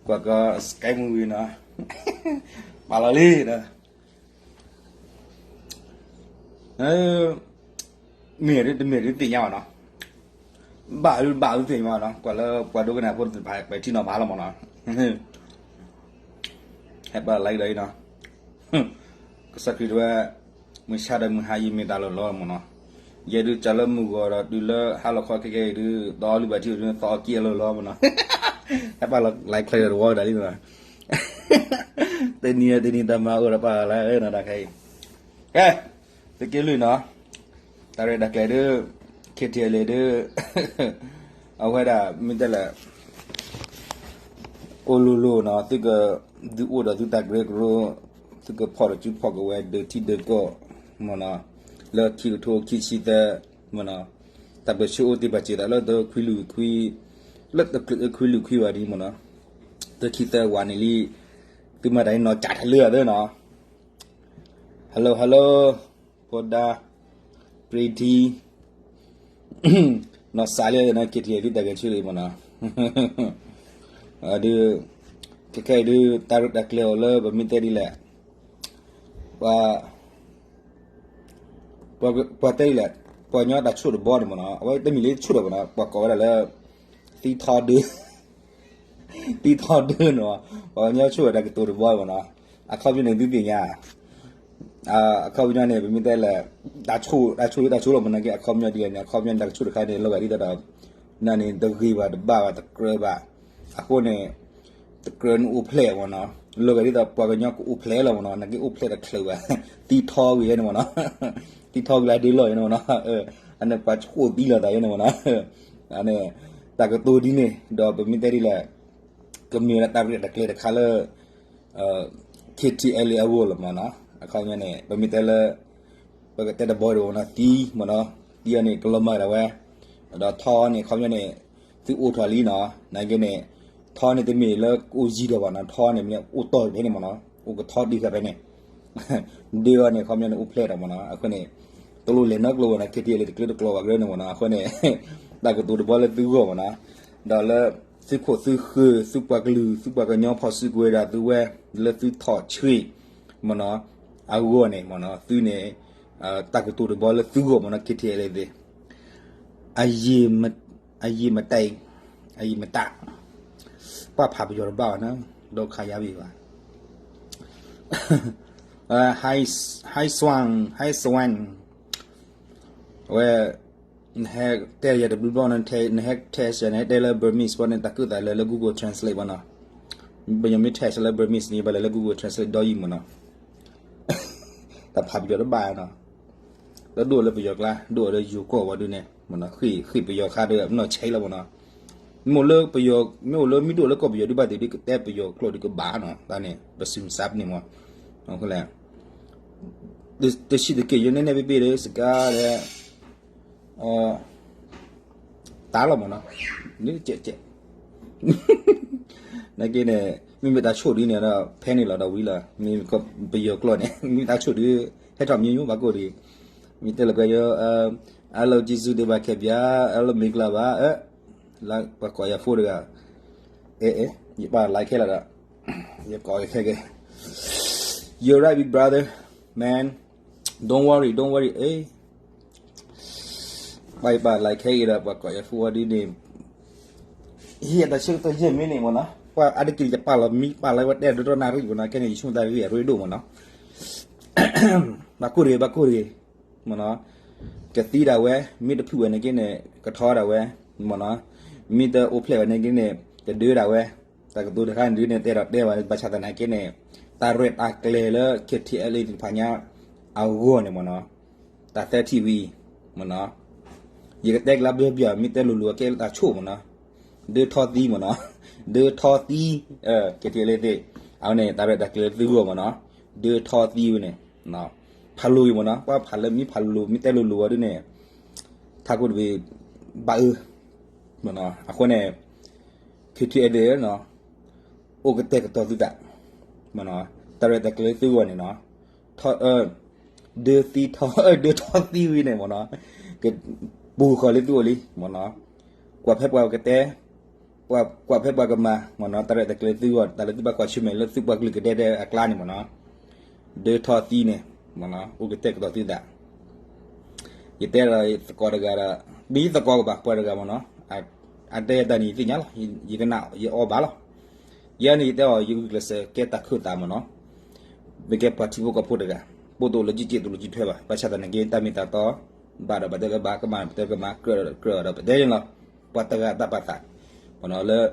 ကွၢ်ကီ Sky Movie နီၤ, ပာ်လီၤလံဒီး မ့ၢ်ဒ်တမ့ၢ်ဒ်သ့ၣ်ညါဘၣ်နီၤ, ဘၣ်ဒ်ဘၣ်ဒ်သ့ၣ်ညါဘၣ်နီၤ, ကွၢ်လၢပှၤဒိကနၣ်ဖိသ့ၣ်တဖၣ် ပထံၣ်နီၤဖးလီၤမးနီၤ, ဟဲပာ်လီၤလံဒီးအံၤနီၤ, ကစၢ်ခရံာ်တဲဝဲ မုၢ်ဆါဒီးမုၢ်ဟါယမ့ၢ်တၢ်လီၢ်လီၤမးနီၤ, ယဲဒုးကးလၢမုၢ်ဂီၤဒီးတုၤလၢဟါလီၤခီခဲကဲအံၤဒုး သီအီလုၢ်ဘၣ်ထံအံၤဒုး သီအီက့အလီၢ်လီၤမးနီၤ, ဟဲပာ်လီၤလံချဲဒီးတဝီဒၣ်လံနီၤ, တနံၤတနံၤတၢ်မၤအိၣ်ဒီးပာ်လီၤလၢနီၤတၢ်ခဲအံၤ, ကဲ သုးက့လွံၢ်နီၤ, တၢ်ရဲၣ်တၢ်ကျဲၤဒုး KTLA ဒုး အဝဲဒၣ်မ့ၢ်တဲလဲၣ် အိၣ်လိၤလိၤနီၤ, သုကဒုးအိၣ်ဒီးသုတၢ်ကရၢကရိ, သုကဖီၣ်တစုဖီၣ်ကဝဲၤဒုးထံဒုးကီၢ်မ့ၢ်နီၤ, လၢခံကထိခံဆံသၢမ့ၢ်နီၤ, တၢ်ပၢဆှၢအိၣ်တ့ၢ်ဘၣ်စ့ၢ်ကီးလၢတခွံလုၢ်ခွံ, လၢတခွံလုၢ်ခွံဘၣ်ဒ်မ့ၢ်နီၤ, တခံသၢဝးန့ၣ်လံ, သုမၤတၢ်အံၤနီၤ ကးတၢ်လၢအသၢနီၤ Hello hello ဖိဒါ Pretty နီၢ်စးလၢနီၢ် KTLA သုတၢ်ဂဲၤဆၢလံမ့ၢ်နီၤ, ဒုး ခဲခဲအံၤဒုး တၢ်ရဲၣ်တၢ်ကျဲၤအိၣ်လၢပမ့ၢ်တဲဒ်လဲၣ်, ပှၤ ပှၤတဲဒ်လဲၣ်, ပှၤကညီတၢ်ဆိၣ်တဘီန့ၣ်မ့ၢ်နီၤ, အဝဲတမ့ၢ်လၢဆိၣ်ဒီးမ့ၢ်နီၤ, ပှၤကိးဝဲဒၣ်လၢ သံထီဒၢ သံထီဒၢနီၤ, ပှၤကညီဆိၣ်ဝဲတၢ်ကတိၤတဘီမ့ၢ်နီၤ, အခီပညီန့ၣ်သုသ့ၣ်ညါ အခီပညီန့ၣ် ပမ့ၢ်တဲလဲၣ်, တၢ်ဆိၣ် တၢ်ဆိၣ်လၢတၢ်ဆိၣ်လီၤမ့ၢ်နီၤ, ကဲအခီပညီဒ်လဲၣ်န့ၣ် အခီပညီတၢ်ကဆိၣ်တခါန့ၣ် လီၤဂာ်ဒ်သိးဒီး နန့ၣ် တဂ့ၤဘၣ်တဘၣ်ဘၣ်တကြၢးဘၣ်, အဃိန့ၣ် တကြၢးနအိၣ်ဖျဲၣ်မ့ၢ်နီၤ, လီၤဂာ်ဒ်သိးပှၤကညီကအိၣ်ဖျဲၣ်လီၤမ့ၢ်နီၤ, နကအိၣ်ဖျဲၣ်တချုးဘၣ်, သံထီဂ့ၤန့ၣ်မ့ၢ်နီၤ, သံထီဂ့ၤလၢဒၢလီၢ်န့ၣ်မ့ၢ်နီၤ, အန့ၣ်ပှၤဆိၣ်သံလီၤသးန့ၣ်မ့ၢ်နီၤ, အန့ၣ် တၢ်ကတိၤဒ်န့ၣ် ဒီးပမ့ၢ်တဲဒ်လဲၣ် ကမ့ၢ်ဝဲဒၣ်တၢ်ရဲၣ်တၢ်ကျဲၤတခါလၢ KTLA အဂီၢ်လီၤမ့ၢ်နီၤ, အခီပညီန့ၣ် ပမ့ၢ်တဲလၢ ပကတဲတဘီဒီးမ့ၢ်နီၤ သံမ့ၢ်နီၤ, သံအီၤန့ၣ် ကလီၤမၢ်ဒၣ်ဝဲ, ဒီးထီန့ၣ် အခီပညီန့ၣ် သုအိၣ်ထီၣ်လံနီၤ, နာ်က့န့ၣ် ထီန့ၣ်တမ့ၢ်လၢကအိၣ်ယံၤဒီးဘၣ်နီၤ, ထီန့ၣ်မ့ၢ်အိၣ်တီၢ်ဖဲန့ၣ်မ့ၢ်နီၤ, အိၣ်ကထီဒုးဃာ်ဖဲန့ၣ် ဒုးအီၤန့ၣ် အခီပညီန့ၣ် အိၣ်ဖျဲၣ်ဒီးမ့ၢ်နီၤ, အဃိန့ၣ် တလိၣ်လဲၤနီတကျိၤဘၣ်နီၤ, KTLA တကျၢတကျိၤဘၣ်ကရၢန့ၣ်မ့ၢ်နီၤ, အဃိန့ၣ် တၢ်ကတိၤတဘီလၢသုဂီၢ်မ့ၢ်နီၤ, ဒီးလၢ သုခိၣ်သုဃၢၤ သုပှၤကလုာ် သုပှၤကညီဖီၣ်စုကဝဲၤဒၣ်သုဝဲ လၢသုထီၣ်ဆှံ မ့ၢ်နီၤ, အဂီၢ်န့ၣ်မ့ၢ်နီၤ, သုန့ၣ် တၢ်ကတိၤတဘီလၢသုဂီၢ်မ့ၢ်နီၤ, KTLA သ့ၣ် အယံာ်မတၤ, အယံာ်မတၤ, ပှၤဖးပယီၤတဘၣ်ဘၣ်နီၤ, ဒီးခးယါဘၣ်ဘၣ်, hi, hi Swan, hi Swan, အဝဲ နဟဲတဲယၤတဘျုးဘျီ နဟဲတဲစၢၤ နဟဲတဲလၢ Burmese ဘၣ်န့ၣ် တၢ်ကူၣ်သးလၢလၢ Google Translate ဘၣ်နီၤ, ပညီမ့ၢ် text လၢ Burmese န့ၣ် ဘၣ်လဲၤလၢ Google Translate ဒီးယံၤမ့ၢ်နီၤ, တၢ်ဖးပယီၤတဘၣ်နီၤ, လၢဒိၣ်လၢပယီၤကျါ ဒိၣ်လၢယိၤကီၢ်ဝဲဒုးန့ၣ် မ့ၢ်နီၤ, ဃ့ၢ်ပယီၤခါဒီး မ့ၢ်နီၤ ဆဲးလီၤမ့ၢ်နီၤ, မ့ၢ်အိၣ်လၢပယီၤ မ့ၢ်အိၣ်လၢမ့ၢ်ဒိၣ်လၢကီၢ်ပယီၤဒုးဘၣ်သ့ၣ်ဒုး ကတဲပယီၤကျိာ်ဒုးကဘၣ်နီၤ, တၢ်န့ၣ် ပစုံစပ်န့ၣ်မ့ၢ်, အဃိလဲၣ် တဆံးတက့ၢ် ယန့ၣ်န့ၣ် ပ့ၢ်ပ့ၢ်ဒီး စကါဒီး တၢ်လီၤမ့ၢ်နီၤ, နာ်က့န့ၣ် မ့မ့ၢ်တၢ်ဆိၣ်ဒ်န့ၣ်ဒီး ဖဲန့ၣ်လီၤဒီးဝံၤလီၤ, မ့ၢ်ပယီၤကျိာ်န့ၣ် မ့ၢ်တၢ်ဆိၣ်ဒ် ဟဲထီၣ်မံၤမံၤ ဘၣ်ကိၢ်ဒံး, မ့ၢ်တဲလီၤကွဲယိ အလီၤ က့စူဒံးဘၣ်ခဲပၠး, အလီၤမ့ၢ်ကျၢ်ဘၣ်, ပှၤကိးယၤဖိတဂၤ, အဲ ယပာ် like ခဲလၢာ်ဒီး ယကိးခဲကဲ, You're right, big brother, man, don't worry, don't worry, ပှၤယပာ် like ခဲအံၤဒီး ပှၤကိးယၤဖိဝဲဒ်န့ၣ်, ဟံးတၢ်ဆၢကတီၢ်ယဲၢ်မံးနံးမ့ၢ်နီၤ, ပှၤအါတက့ၢ်ယပာ်လီၤမံ ပာ်လီၤဝဲတဲဒိၣ်ထီၣ်နၣ်ရံၣ်မ့ၢ်နီၤ, ခဲန့ၣ် ယဆိကမိၣ်တၢ်ဂ့ၢ်အရ့ဒိၣ်မ့ၢ်နီၤ, ဘၣ်ကိၢ်တဂ့ၤ ဘၣ်ကိၢ်တဂ့ၤ မ့ၢ်နီၤ, ကသံဒၣ်ဝဲ မ့ၢ်တဖုၣ်ဝဲန့ၣ်က့န့ၣ် ကထီဒၣ်ဝဲ မ့ၢ်နီၤ, မ့ၢ်တအိၣ်ဖျဲၣ်ဝဲန့ၣ်က့န့ၣ် ကဒၢဒၣ်ဝဲ, တၢ်ကတိၤတခါန့ၣ်ဒုးန့ၣ် တဲဒီးတဲဝဲ ဘၣ်ဆၣ်သနာ်က့န့ၣ် တၢ်ရဲၣ်တၢ်ကျဲၤလၢ KTLA သ့ၣ်တဖၣ်ညါ အဂီၢ်န့ၣ်မ့ၢ်နီၤ, တၢ်သၢထံၣ်ဝံၤ မ့ၢ်နီၤ, ယကတဲကျါဘျၢဘျၢ မ့ၢ်တဲလိၤလိၤ အကဲလၢတၢ်ဆိၣ်မ့ၢ်နီၤ, ဒၢထီသံမ့ၢ်နီၤ, ဒၢထီသံ, KTLA သ့ၣ်, အဝဲန့ၣ် တၢ်ရဲၣ်တၢ်ကျဲၤလၢသုဂီၢ်မ့ၢ်နီၤ, ဒၢထီသံဝဲန့ၣ်, ဖးလိၤအံၤမ့ၢ်နီၤ, ပှၤဖးလၢမ့ၢ်ဖးလိၤ မ့ၢ်တဲလိၤလိၤဝဲဒ်န့ၣ်, ထးခိၣ်တဘ့ၣ် ဘၣ်အၢ, မ့ၢ်နီၤ, အဃိန့ၣ် KTLA နီၤ, အိၣ်ကတဲာ်ကတီၤသုသး, မ့ၢ်နီၤ, တၢ်ရဲၣ်တၢ်ကျဲၤလၢသုဂီၢ်န့ၣ်နီၤ, ထီ, ဒၢသံထီ, ဒၢထီသံဝံၤန့ၣ်မ့ၢ်နီၤ, ကပူၤဃီၤလၢသုအိၣ်လံ, မ့ၢ်နီၤ, ကွၢ်ဖဲပှၤကတဲ, ပ ကွၢ်ဖဲပှၤကမၤမ့ၢ်နီၤ တၢ်ရဲၣ်တၢ်ကျဲၤသုဂီၢ် တၢ်လၢသုဘၣ်ကွၢ်ဆၢၣ်မဲာ်လၢသုပှၤကလုာ်ကဒဲဒဲအကျါန့ၣ်မ့ၢ်နီၤ, ဒၢထီၣ်သံန့ၣ် မ့ၢ်နီၤ အိၣ်ကတဲာ်ကတီၤသုသး, ယတဲဒီးသကိးတဂၤဒီး မ့ၢ်ယသကိးကဘၣ်ပှၤတဂၤမ့ၢ်နီၤ, အတဲယၤတၢ်န့ၣ်ယသ့ၣ်ညါလီၤ, ယကနၣ်ယအီဘၣ်လီၤ, ယဲန့ၣ်ယတဲအီၤ ယဂုာ်ကျဲးစၢးကဲတၢ်ခၢၣ်သးမ့ၢ်နီၤ, မ့ၢ်ကဲပှၤထံဖိကီၢ်ဖိတဂၤ, ပိာ်တအိၣ်လၢကံက့ၣ်တအိၣ်လၢကံထွဲဘၣ်, ဘၣ်ဆၣ်သနာ်က့ တၢ်မ့ၢ်တၢ်တီ ဘၣ်ဒီးဘၣ်တဲလၢဘၣ် ကမၣ်ဒီးဘၣ်တဲလၢကမၣ် ကြၢးဒီးကြၢးဒီးပတဲန့ၣ်လီၤ, ပှၤတဂၤတၢ်ပာ်သး, မ့ၢ်နီၤ လၢ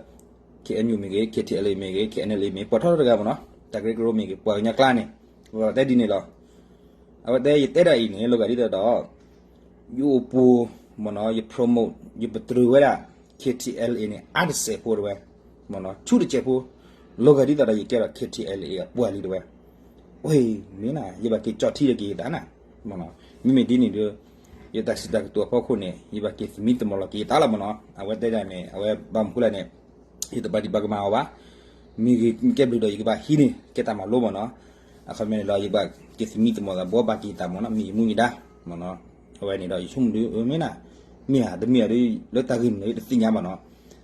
K N U မ့ၢ်ဂ့ၤ K T L A မ့ၢ်ဂ့ၤ K N L A မ့ၢ် ပှၤထီၣ်တဂၤမ့ၢ်နီၤ တၢ်ကရၢကရိမ့ၢ်ဂ့ၤ ပှၤကညီကျါန့ၣ်, တဲဒ်န့ၣ်လီၤ, အဝဲတဲယတဲဒၣ်အံၤန့ၣ် လီၤဂာ်ဒ်သိးဒီး ယအိၣ်ပူၤ မ့ၢ်နီၤ ယ promote ယပတြၢၤဝဲဒၣ် K T L A န့ၣ် အါတစဲးဖိတဝဲ, မ့ၢ်နီၤ ဆူတစဲးဖိ, လီၤဂာ်ဒ်သိးဒီးယကဲဒီး K T L A အပှၤလံတဝဲ, အ့ မ့ၢ်နၤ ယဘၣ်က့ၤကၠီၣ်ထံဒီးက့ၤယသးနၤ, မ့မ့ၢ်ဒ်န့ၣ်ဒီး ယတၢ်စံးတၢ်ကတိၤအဖီခိၣ်န့ၣ် ယဘၣ်က့ၤသမံသမိးလီၤက့ၤယသးလီၤမ့ၢ်နီၤ, အဝဲတဲဒၣ်န့ၣ် အဝဲဘၣ်မနုၤဃိလဲၣ်န့ၣ် ယတပာ်ဒံးပာ်ကမၣ်အီၤဘၣ်, မ့ၢ်ဂ့ၤကဲဘျုးဒီးယကဘၣ်ဟံးန့ၢ် ကဲတၢ်မၤလိမ့ၢ်နီၤ, အခီပညီန့ၣ်ဒီး ယဘၣ်က့ၤသမံသမိးသး ဘှီဘၣ်က့ၤယသးမ့ၢ်နီၤ, မ့ၢ်ယမူယဒါမ့ၢ်နီၤ, အဝဲန့ၣ်ဒီးယဆိကမိၣ်ဒ် မ့ၢ်နၤ, မ့ၢ်ဧါ တမ့ၢ်ဧါဒီး လၢတၢ်ဂ့ၢ်မနုၤတသ့ၣ်ညါဘၣ်နီၤ,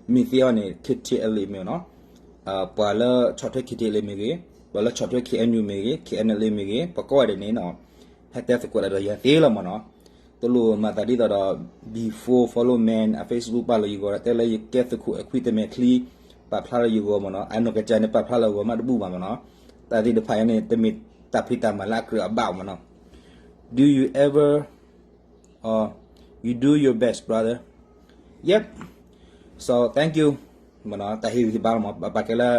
မ့ၢ်သ့အီၤန့ၣ် K T L A မ့ၢ်နီၤ, ပှၤလၢဆီၣ်ထွဲ K T L A မ့ၢ်ဂ့ၤ, ပှၤလၢဆီၣ်ထွဲ K N U မ့ၢ်ဂ့ၤ K N L A မ့ၢ်ဂ့ၤ ပှၤကိးဂၤဒဲးန့ၣ်နီၤ, ဟဲတဲသကိးတၢ်ဒီးယၤသ့လီၤမ့ၢ်နီၤ, တလိၣ်မၤသးဒ်သိးဒီး before follow man အ Facebook ပာ်လီၤယဂီၢ် တဲလၢယကဲသုးခိၣ်အဲခွံတမဲာ်ချံ ပာ်ဖျါလီၤယဂီၢ်မ့ၢ်နီၤ, အနီၢ်ကစၢ်န့ၣ် ပာ်ဖျါလီၤယဂီၢ်မးတဘူၣ်ဘၣ်မ့ၢ်နီၤ, တၢ်သ့ၣ်တဖၣ်ညါန့ၣ် တမ့ၢ်တၢ်ဖံးတၢ်မၤလၢအကြၢးအဘၣ်မ့ၢ်နီၤ, Do you ever or you do your best, brother. Yep. So thank you. မ့ၢ်နီၤ တၢ်ဟ့ၣ်ဂံၢ်ဟ့ၣ်ဘါလီၤမ့ၢ် ဘၣ်ပာ်ကဲလၢ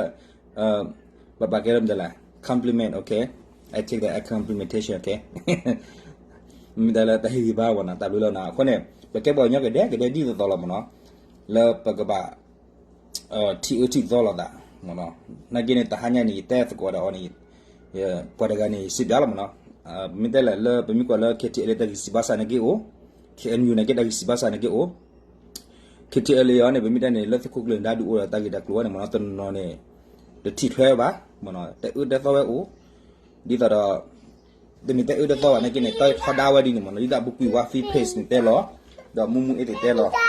ဘၣ်ပာ်ကဲလၢမတၤလဲၣ် compliment, okay? I take that as complimentation, okay? မ့ၢ်တၢ်လၢတၢ်ဟ့ၣ်ဂံၢ်ဟ့ၣ်ဘါမ့ၢ်နီၤ တၢ်ဘျုးလီၤနီၤ အဃိန့ၣ် ပကဲပှၤကညီကဒဲကဒဲဒ်သိးသိးလီၤမ့ၢ်နီၤ လၢပကဘၣ် ထံၣ်အၢထံၣ်သီလိာ်သး, နာ်က့န့ၣ် တဟါညါန့ၣ် ယတဲသကိးဒီးအီၤန့ၣ် ပှၤတဂၤန့ၣ် ယစံးဘၣ်လီၤမ့ၢ်နီၤ, မ့ၢ်တဲလဲၣ်လၢပမ့ၢ်ကွၢ်လၢ K T L A တၢ်ဂံၢ်စံးဘါစၢ်နာ်က့အိၣ်, K N U နာ်က့တၢ်ဂံၢ်စံးဘါစၢ်နာ်က့အိၣ်, K T L A အံၤန့ၣ် ပမ့ၢ်တဲန့ၣ် လၢသုးခိၣ်ကျၢၢ်နဒါဒုးအိၣ်ဒီးတၢ်ဂ့ၢ်တၢ်ကျိၤဝဲန့ၣ်မ့ၢ်နီၤ တနီၤနီၤန့ၣ် တထံၣ်ထွဲဘၣ်, တအၢတသီဝဲအိၣ်, ဒ်သိးဒီး တမ့ၢ်တအၢတသီဘၣ်နာ်က့န့ၣ် တၢ်ထီဒါဝဲဒ်န့ၣ်မ့ၢ်နီၤ ဒ်သိးအပူၤကွံာ်ဝါ Free Page န့ၣ်တဲလီၤ, ဒီးမူမူအ့သ့ၣ်တဲလီၤ ဒ်သိး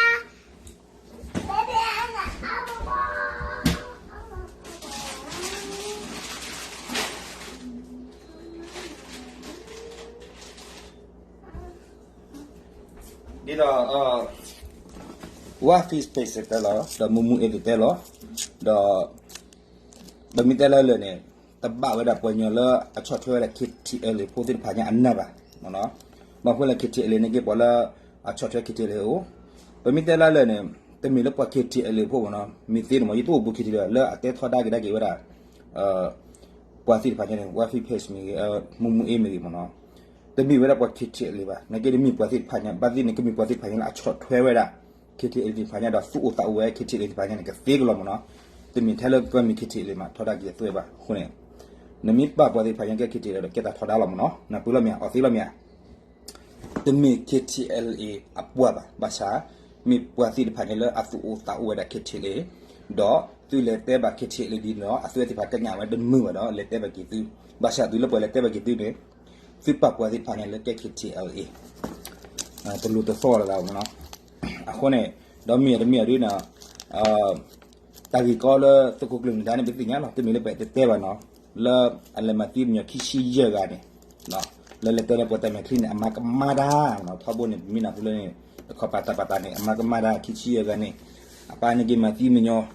ဝါ Free Page တဲလီၤ ဒီးမူမူအ့သ့ၣ်တဲလီၤ, ဒီး ပမ့ၢ်တဲလၢလၢာ်န့ၣ် တဘၣ်ဝဲဒၣ်ပှၤကညီလၢအဆီၣ်ထွဲဝဲဒၣ် K T L A ဖိသ့ၣ်တဖၣ်ညါအနၢ်ဘၣ်, ဘၣ်မနုၤဃိလဲၣ် K T L A နာ်က့ပှၤလၢအဆီၣ်ထွဲ K T L A အိၣ်, ပမ့ၢ်တဲလၢလၢာ်န့ၣ် တမ့ၢ်လၢပှၤ K T L A ဖိမ့ၢ်နီၤ မ့ၢ်သ့န့ၣ်မ့ၢ် ယတအိၣ်ဘူး K T L A လၢအတဲထီဒါက့ၤဒါက့ၤဝဲဒၣ် ပှၤသ့ၣ်တဖၣ်ညါန့ၣ် ဝါ Free Page မ့ၢ်ဂ့ၤ မူမူအ့မ့ၢ်ဂ့ၤမ့ၢ်နီၤ တမ့ၢ်ဝဲဒၣ်ပှၤ K T L A ဘၣ် နာ်က့တမ့ၢ်ပှၤသ့ၣ်တဖၣ်ညါ ဘၣ်သ့ၣ်န့ၣ် ကမ့ၢ်ပှၤသ့ၣ်တဖၣ်ညါလၢအဆီၣ်ထွဲဝဲဒၣ် K T L A သ့ၣ်တဖၣ်ညါဒီးသူၣ်အိၣ်သးအိၣ်ဝဲ K T L A သ့ၣ်တဖၣ်ညါန့ၣ် ကသ့ကလီၤမ့ၢ်နီၤ, တမ့ၢ်ထဲလၢပှၤမ့ၢ် K T L A မး ထီဒါက့ၤအသွဲဘၣ်အဃိန့ၣ် နမ့ၢ်ပာ်ပှၤသ့ၣ်တဖၣ်ညါကဲ K T L A ဒီးကဲတၢ်ထီဒါလီၤမ့ၢ်နီၤ, နၢ်ပၢၢ်လီၤမ့ၢ်ဧါ အီၣ်သ့လီၤမ့ၢ်ဧါ တမ့ၢ် K T L A အပှၤဘၣ် ဘၣ်ဆၣ် မ့ၢ်ပှၤသ့ၣ်တဖၣ်ညါလၢအသူၣ်အိၣ်သးအိၣ်ဝဲဒၣ် K T L A ဒီးသုလဲၤတဲဘၣ် K T L A ဒ်န့ၣ်ဒီး အသုဝဲသ့ၣ်တဖၣ်ကညးဝဲတမုာ်ဘၣ်ဒီး လဲၤတဲဘၣ်က့ၤသု, ဘၣ်ဆၣ်သုလၢပှၤလဲၤတဲဘၣ်က့ၤသုန့ၣ် သုပာ်ပှၤသ့ၣ်တဖၣ်ညါလၢကဲ K T L A တလိၤတသီၣ်လၢၤဘၣ်မ့ၢ်နီၤ, အဃိန့ၣ် ဒီးမ့ၢ်တမ့ၢ်ဒ်န့ၣ် တၢ်ဂ့ၢ်ကီလၢသုးခိၣ်ကျၢၢ်နဒါန့ၣ် ပသ့ၣ်ညါလီၤ, တမ့ၢ်လၢပတဲတဲဘၣ်နီၤ, လၢအလဲၤမၤသံမညီၤခံဆံယဲၢ်ဂၤန့ၣ်, လၢလဲၤတဲလၢပှၤတၢ်မဲာ်ချံန့ၣ် အမၤကမၣ်တၢ်နီၤ, ထီဘိန့ၣ် ပမ့ၢ်နၢ်ဟူလၢန့ၣ် တခီပၤတၢ်ပာ်တၢ်န့ၣ် အမၤကမၣ်တၢ်ခံဆံယဲၢ်ဂၤန့ၣ်, အပၢ်န့ၣ်က့ၤမၤသံမညီၤ,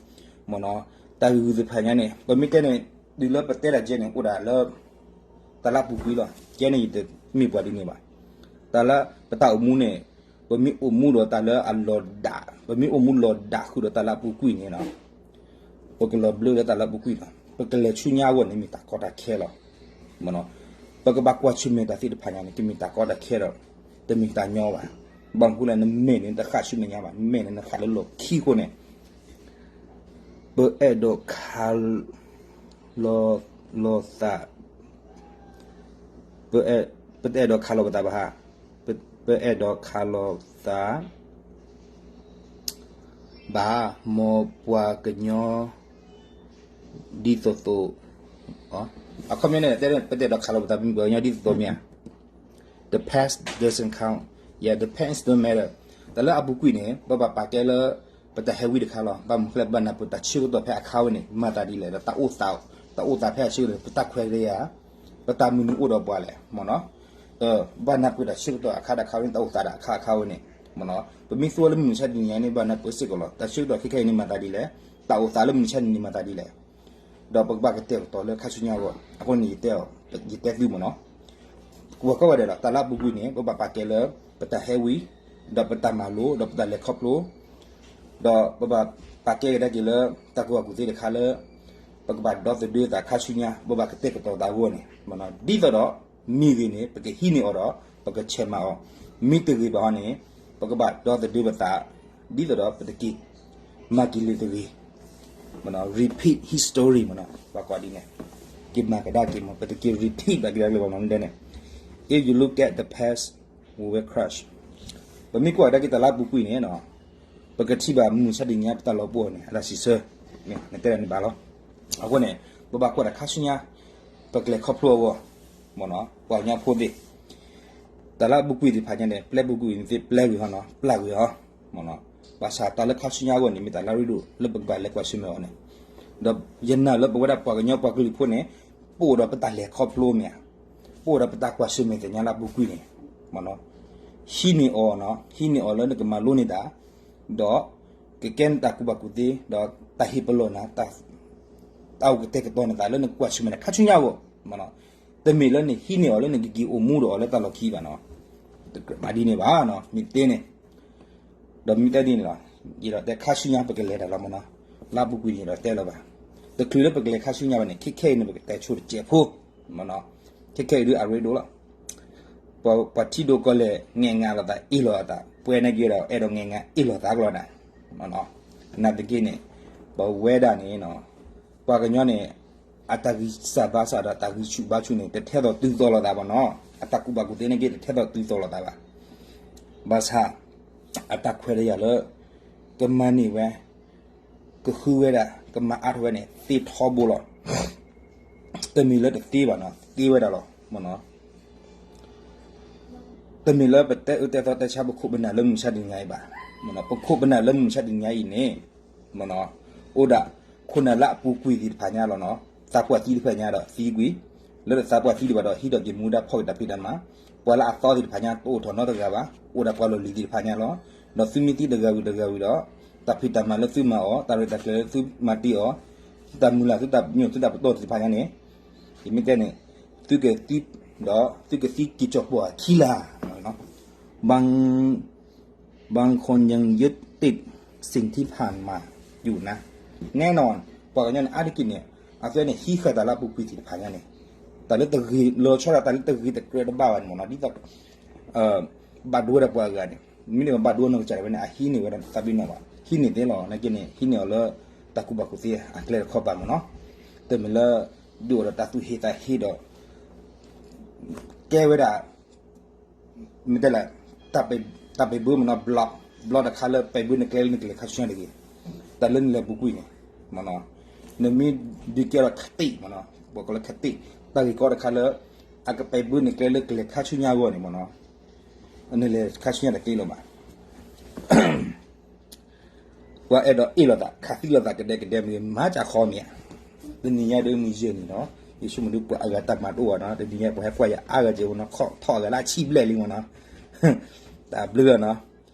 မ့ၢ်နီၤ, တၢ်ဂ့ၢ်ဂုၢ်သ့ၣ်တဖၣ်ညါန့ၣ် ပမ့ၢ်တဲန့ၣ် တုၤလၢပတဲတၢ်ကဲန့ၣ် အိၣ်ဒၣ်လၢ တၢ်လၢအပူၤကွံာ်လီၤ, ကဲန့ၣ်ယတမ့ၢ်ပှၤဒ်န့ၣ်ဘၣ်, တၢ်လၢပတၢ်အိၣ်မူန့ၣ် ပမ့ၢ်အိၣ်မူဒီးတၢ်လၢအလီၤဒၣ်, ပမ့ၢ်အိၣ်မူလီၤဒၣ်ဃုာ်ဒီးတၢ်လၢအပူၤကွံာ်န့ၣ်လီၤ, ပကလီၤဘျၢလၢတၢ်လၢအပူၤကွံာ်လီၤ, ပကလဲၤဆူညါအဂီၢ်န့ၣ်မ့ၢ်တၢ်ကီတၢ်ခဲလီၤ, ပကဘၣ်ကွၢ်ဆၢၣ်မဲာ်တၢ်သ့ၣ်တဖၣ်ညါန့ၣ် ကမ့ၢ်တၢ်ကီတၢ်ခဲဒီး တမ့ၢ်တၢ်ညီဘၣ်, ဘၣ်မနုၤဃိလဲၣ် နမဲာ်န့ၣ် နဃၣ်ဆူမဲာ်ညါဘၣ်, နမဲာ်န့ၣ် နဃၣ်လၢလီၢ်ခံအဃိန့ၣ် ပအဲၣ်ဒိးခးလီၤ, လီၤသး, ပအဲၣ်, ပတအဲၣ်ဒိးခးလီၤပသးဘၣ်ဧါ, ပအဲၣ်ဒိးခးလီၤသး ဘၣ်, မ်ပှၤကညီ ဒ်သိးသိး, အခီပညီန့ၣ် တဲပတအဲၣ်ဒိးခးလီၤပသး ပမ့ၢ်ပှၤကညီဒ်သိးသိးမ့ၢ်ဧါ, the past doesn't count, yeah, the past don't matter, တၢ်လၢအပူၤကွံာ်န့ၣ် ပဘၣ်ပာ်ကဲလၢ ပတၢ်ဟဲဝံတခါလီၤ. ဘၣ်မနုၤဃိလဲၣ် ဘၣ်နၢ်ပၢၢ်တၢ်ဆၢကတီၢ်ဖဲအခါဝဲန့ၣ် မၤသးဒ်လဲၣ်, ဒီးတၢ်အိၣ်သး, တၢ်အိၣ်သးဖဲအဆၢကတီၢ်န့ၣ် ပတၢ်ခွဲးတၢ်ယာ်, ပတၢ်မုာ်နုာ်အိၣ်ဒီးပှၤလဲၣ်မ့ၢ်နီၤ. ဘၣ်နၢ်ပၢၢ်တၢ်ဆၢကတီၢ်အခါတခါဝဲန့ၣ် တၢ်အိၣ်သးတၢ်အခါအခါဝဲန့ၣ်မ့ၢ်နီၤ. ပမ့ၢ်သူဝဲလၢမုၢ်မဆါတနံၤညါန့ၣ် ဘၣ်နၢ်ပၢၢ်စ့ၢ်ကီးလီၤ. တၢ်ဆၢကတီၢ်ခဲခဲအံၤန့ၣ်မၤသးဒ်လဲၣ်, တၢ်အိၣ်သးလၢမုၢ်မဆါတနံၤန့ၣ်မၤသးဒ်လဲၣ်. ဒီးပကဘၣ်ကတဲာ်ကတီၤလၢခါဆူညါအဂီၢ်, အဃိန့ၣ် ယတဲအီၤ, ယတဲသုမ့ၢ်နီၤ. ပှၤကိးဂၤဒဲးဒီး တၢ်လၢအပူၤကွံာ်န့ၣ် ပဘၣ်ပာ်ကဲလၢ ပတၢ်ဟဲဝံ, ဒီးပတၢ်မၤလိ, ဒီးပတၢ်လဲၤခီဖျိ, ဒီးပဘၣ်ပာ်ကဲကဒါက့ၤလၢ တၢ်ကူၣ်ဘၣ်ကူၣ်သ့တခါလၢ ပကဘၣ်ဒီသဒၢသးခါဆူညါ, ပဘၣ်ကတဲာ်ကတီၤသးအဂီၢ်န့ၣ်မ့ၢ်နီၤ. ဒ်သိးဒီး မ့ၢ်ဂ့ၤန့ၣ် ပကဟံးန့ၢ်အီၤဒီး ပကဆဲးမၤအီၤ, မ့ၢ်တဂ့ၤဘၣ်ဟီန့ၣ် ပကဘၣ်ဒီသဒၢပသး, ဒ်သိးဒီးပတက့ၤ မၤက့ၤလံာ်တဂ့ၤ, repeat history မ့ၢ်နီၤ, ပှၤကိးဒ်န့ၣ်, က့ၤမၤကဒါက့ၤမ့ၢ် ပတက့ၤ repeat ဘၣ်က့ၤလၢပှၤမၤမနုၤဒဲန့ၣ်, if you look at the past, we will crash. ပမ့ၢ်ကွၢ်ကဒါက့ၤတၢ်လၢအပူၤကွံာ်န့ၣ် ပကထံၣ်ဘၣ်မုၢ်မဆါတနံၤညါ ပတၢ်လီၤပှီၢ်န့ၣ် အတၢ်စံးဆၢ, နတဲဒၣ်န့ၣ်ဘၣ်လီၤ. အဃိန့ၣ် ပဘၣ်ကွၢ်တၢ်ခါဆူညါ, ပကလဲၤခီဖျိအဂီၢ်, မ့ၢ်နီၤ, ပှၤကညီဖိသ့ၣ် တၢ်လၢအပူၤကွံာ်သ့ၣ်တဖၣ်ညါန့ၣ် ပျဲပူၤကွံာ်န့ၣ်သ့ၣ် ပျဲကွံာ်ဟီနီၤ, ပျဲကွံာ်ဟီ, မ့ၢ်နီၤ. ဘၣ်ဆၣ်တၢ်လၢခါဆူညါအဂီၢ်န့ၣ် မ့ၢ်တၢ်လၢအရ့ဒိၣ်လၢပကဘၣ်လဲၤကွၢ်ဆၢၣ်မဲာ်အီၤန့ၣ်, ဒီးယနာ်လၢပဝဲဒၣ်ပှၤကညီပှၤကလုာ်ဖိန့ၣ် ပအိၣ်ဒီးပတၢ်လဲၤခီဖျိမ့ၢ်ဧါ, ပအိၣ်ဒီးပတၢ်ကွၢ်ဆၢၣ်မဲာ်သ့ၣ်ညါလၢအပူၤကွံာ်န့ၣ်, မ့ၢ်နီၤ, ဟံးန့ၢ်အီၤနီၤ, ဟံးန့ၢ်အီၤလၢနကမၤလိန့ၢ်တၢ်, ဒီး ကကဲနတၢ်ကူၣ်ဘၣ်ကူၣ်သ့ ဒီးတၢ်ဟ့ၣ်ပလီၢ်နၤ, တၢ်အိၣ်ကတဲာ်ကတီၤနသးလၢနကွၢ်ဆၢၣ်မဲာ်တၢ်ခါဆူညါအဂီၢ်, မ့ၢ်နီၤ. တမ့ၢ်လၢနဟံးန့ၢ်အီၤလၢနကက့ၤအိၣ်မူဒီးအီၤလၢတၢ်လီၢ်ခံဘၣ်နီၤ, တကြၢးမၤဒ်န့ၣ်ဘၣ်နီၤ, မ့ၢ်တဲန့ၣ်, ဒီးမ့ၢ်တဲဒ်န့ၣ်လီၤ, ယဒီးတဲခါဆူညါပကလဲၤတၢ်လီၤမ့ၢ်နီၤ, လၢအပူၤကွံာ်န့ၣ်ဒီးတဲလီၤဘၣ်, တချုးလၢပကလဲၤခါဆူညါဘၣ်န့ၣ် ခဲခဲအံၤန့ၣ် ပကတဲဆိတစဲးဖိ, မ့ၢ်နီၤ, ခဲခဲအံၤဒုးအရ့ဒိၣ်လီၤ. ပှၤထံဒိၣ်ကီၢ်လဲၢ် ငဲၢ်ငါလိာ်သး အ့ၣ်လိာ်အသး, ပှၤန့ၣ်က့ၤဒီး အဲၣ်ဒိးငဲၢ်ငါ အ့ၣ်လိာ်သးကလီၤနၤ, နာ်သက့န့ၣ်, ပဝဲဒၣ်န့ၣ်, ပှၤကညီန့ၣ် အတၢ်ဂံၢ်စၢ်ဘါစၢ်ဒီး တၢ်ဂံၢ်ဆူၣ်ဘါဆူၣ်န့ၣ် တထဲသိးတုၤသိးလိာ်သးဘၣ်နီၤ, အတၢ်ကူၣ်ဘၣ်ကူၣ်သ့န့ၣ်က့ၤ တထဲသိးတုၤသိးလိာ်သးဘၣ်. ဘၣ်ဆၣ် အတၢ်ခွဲးတၢ်ယာ်လၢ ကမၤန့ၢ်ဝဲ ကဃုဝဲဒၣ် ကမၤအါထီၣ်ဝဲန့ၣ် သ့ထီဘိလီၤ. တမ့ၢ်လၢတသ့ဘၣ်နီၤ, သ့ဝဲဒၣ်လီၤ. တမ့ၢ်လၢပတဲအၢတဲသီတဲဆါ ပခိၣ်ပနၢ်လၢမုၢ်မဆါတနံၤညါအံၤဘၣ်. ပခိၣ်ပနၢ်လၢမုၢ်မဆါတနံၤညါအံၤန့ၣ်, အိၣ်ဒၣ်ခိၣ်နၢ်လၢအပူၤကွံာ်သ့ၣ်တဖၣ်ညါလီၤနီၤ. သးပှၢ်သံတဖၣ်ညါဒီးသံကွံာ်, လၢတသးပှၢ်သံဒံးဘၣ်ဒီး ဟံးထီၣ်က့ၤမူဒါဖီၣ်က့ၤတၢ်ဖံးတၢ်မၤ, ပှၤလၢအသီသ့ၣ်တဖၣ်ညါ တအိၣ်ထီၣ်နီတဂၤဘၣ်, အိၣ်ဒၣ်ပှၤလီၢ်လံၤသ့ၣ်တဖၣ်ညါလီၤ. ဒီးသုမ့ၢ်သံတဂၤဝံၤတဂၤဝံၤဒီး တၢ်ဖံးတၢ်မၤလၢသုမၤအီၤ, တၢ်ရဲၣ်တၢ်ကျဲၤလၢသုမၤတ့ၢ်အီၤ, သုတၢ်မုၢ်လၢ် သုတၢ်ပညိၣ် သုတၢ်ပတီၢ်သ့ၣ်တဖၣ်ညါန့ၣ်, ယမ့ၢ်တဲန့ၣ်, သုကသံ, ဒီးသုကသံက့ၤကၠီၣ်ပှီၢ်ခံလၢာ်, ဘၣ် ဘၣ်ခိၣ်ညၣ်ယုၢ်တ့ၢ် စ့ၣ်ထံဖၣ်မၤယူၤနၤ, နဲနီၤ, ပှၤကညီန့ၣ် အါတက့ၢ်န့ၣ် အဝဲန့ၣ်ဟံးဃာ်တၢ်လၢအပူၤကွံာ်သ့ၣ်တဖၣ်ညါန့ၣ်, တၢ်လၢတဂ့ၤလီၤဆီဒၣ် တၢ်လၢတဂ့ၤတကြၢးတဘၣ်ဘၣ်န့ၣ်မ့ၢ်နီၤ, ဒ်သိး ဘၣ်ဒိဝဲဒၣ်ပှၤအဂၤန့ၣ်, မ့မ့ၢ်ဘၣ်ဒိနီၢ်ကစၢ်ဒၣ်ဝဲန့ၣ် အဟံးန့ၢ်ဝဲဒၣ်သးပ့ၤနီၣ်ဘၣ်, ဟံးန့ၢ်သ့လီၤ, နာ်က့န့ၣ် ဟံးန့ၢ်အီၤလၢ တၢ်ကူၣ်ဘၣ်ကူၣ်သ့အကျဲတခီပၤမ့ၢ်နီၤ, တမ့ၢ်လၢ ဒုးအိၣ်ဒီးတၢ်သူၣ်ဟ့သးဟ့ဒီး ကဲဝဲဒၣ် မ့ၢ်တဲလဲၣ်, တၢ်ပဲာ်ဘၢမ့ၢ်နီၤ, ဘျီၣ်, ဘျီၣ်တခါလၢပဲာ်ဘၢနကျဲလၢနကလဲၤခါဆူညါတဂ့ၤ, တၢ်လၢနလဲၤပူၤကွံာ်န့ၣ်, နမ့ၢ်ဒုးကဲထီၣ်ခးတ့ၢ်မ့ၢ်နီၤ, ပှၤကိးလၢခးတ့ၢ်, တၢ်ဂ့ၢ်ကီတခါလၢ အကပဲာ်ဘၢနကျဲလၢကလဲၤခါဆူညါအဂီၢ်န့ၣ်မ့ၢ်နီၤ, နလဲၤခါဆူညါတသ့လၢၤဘၣ်. ပှၤအဲၣ်ဒိးအ့ၣ်လိာ်သး ခးသံလိာ်သးကဒဲကဒဲမ့ၢ်ဂ့ၤ မၤစၢ်ဃီမ့ၢ်ဧါ, တနံၤညါဒုးမ့ၢ်ယဲၢ်နံၤနီၤ, ယဆိကမိၣ်ဒုးပှၤအဂၤတၢ်မၤတအိၣ်ဘၣ်နီၤ, တနံၤညါပှၤဟဲကွၢ်ယၤအါဂၤက့ၤမ့ၢ်နီၤ, ခီၣ်ထီၣ်အဂၤလၢအဆံဘျဲၣ်လံမ့ၢ်နီၤ, တၢ်ဘျုးနီၤ,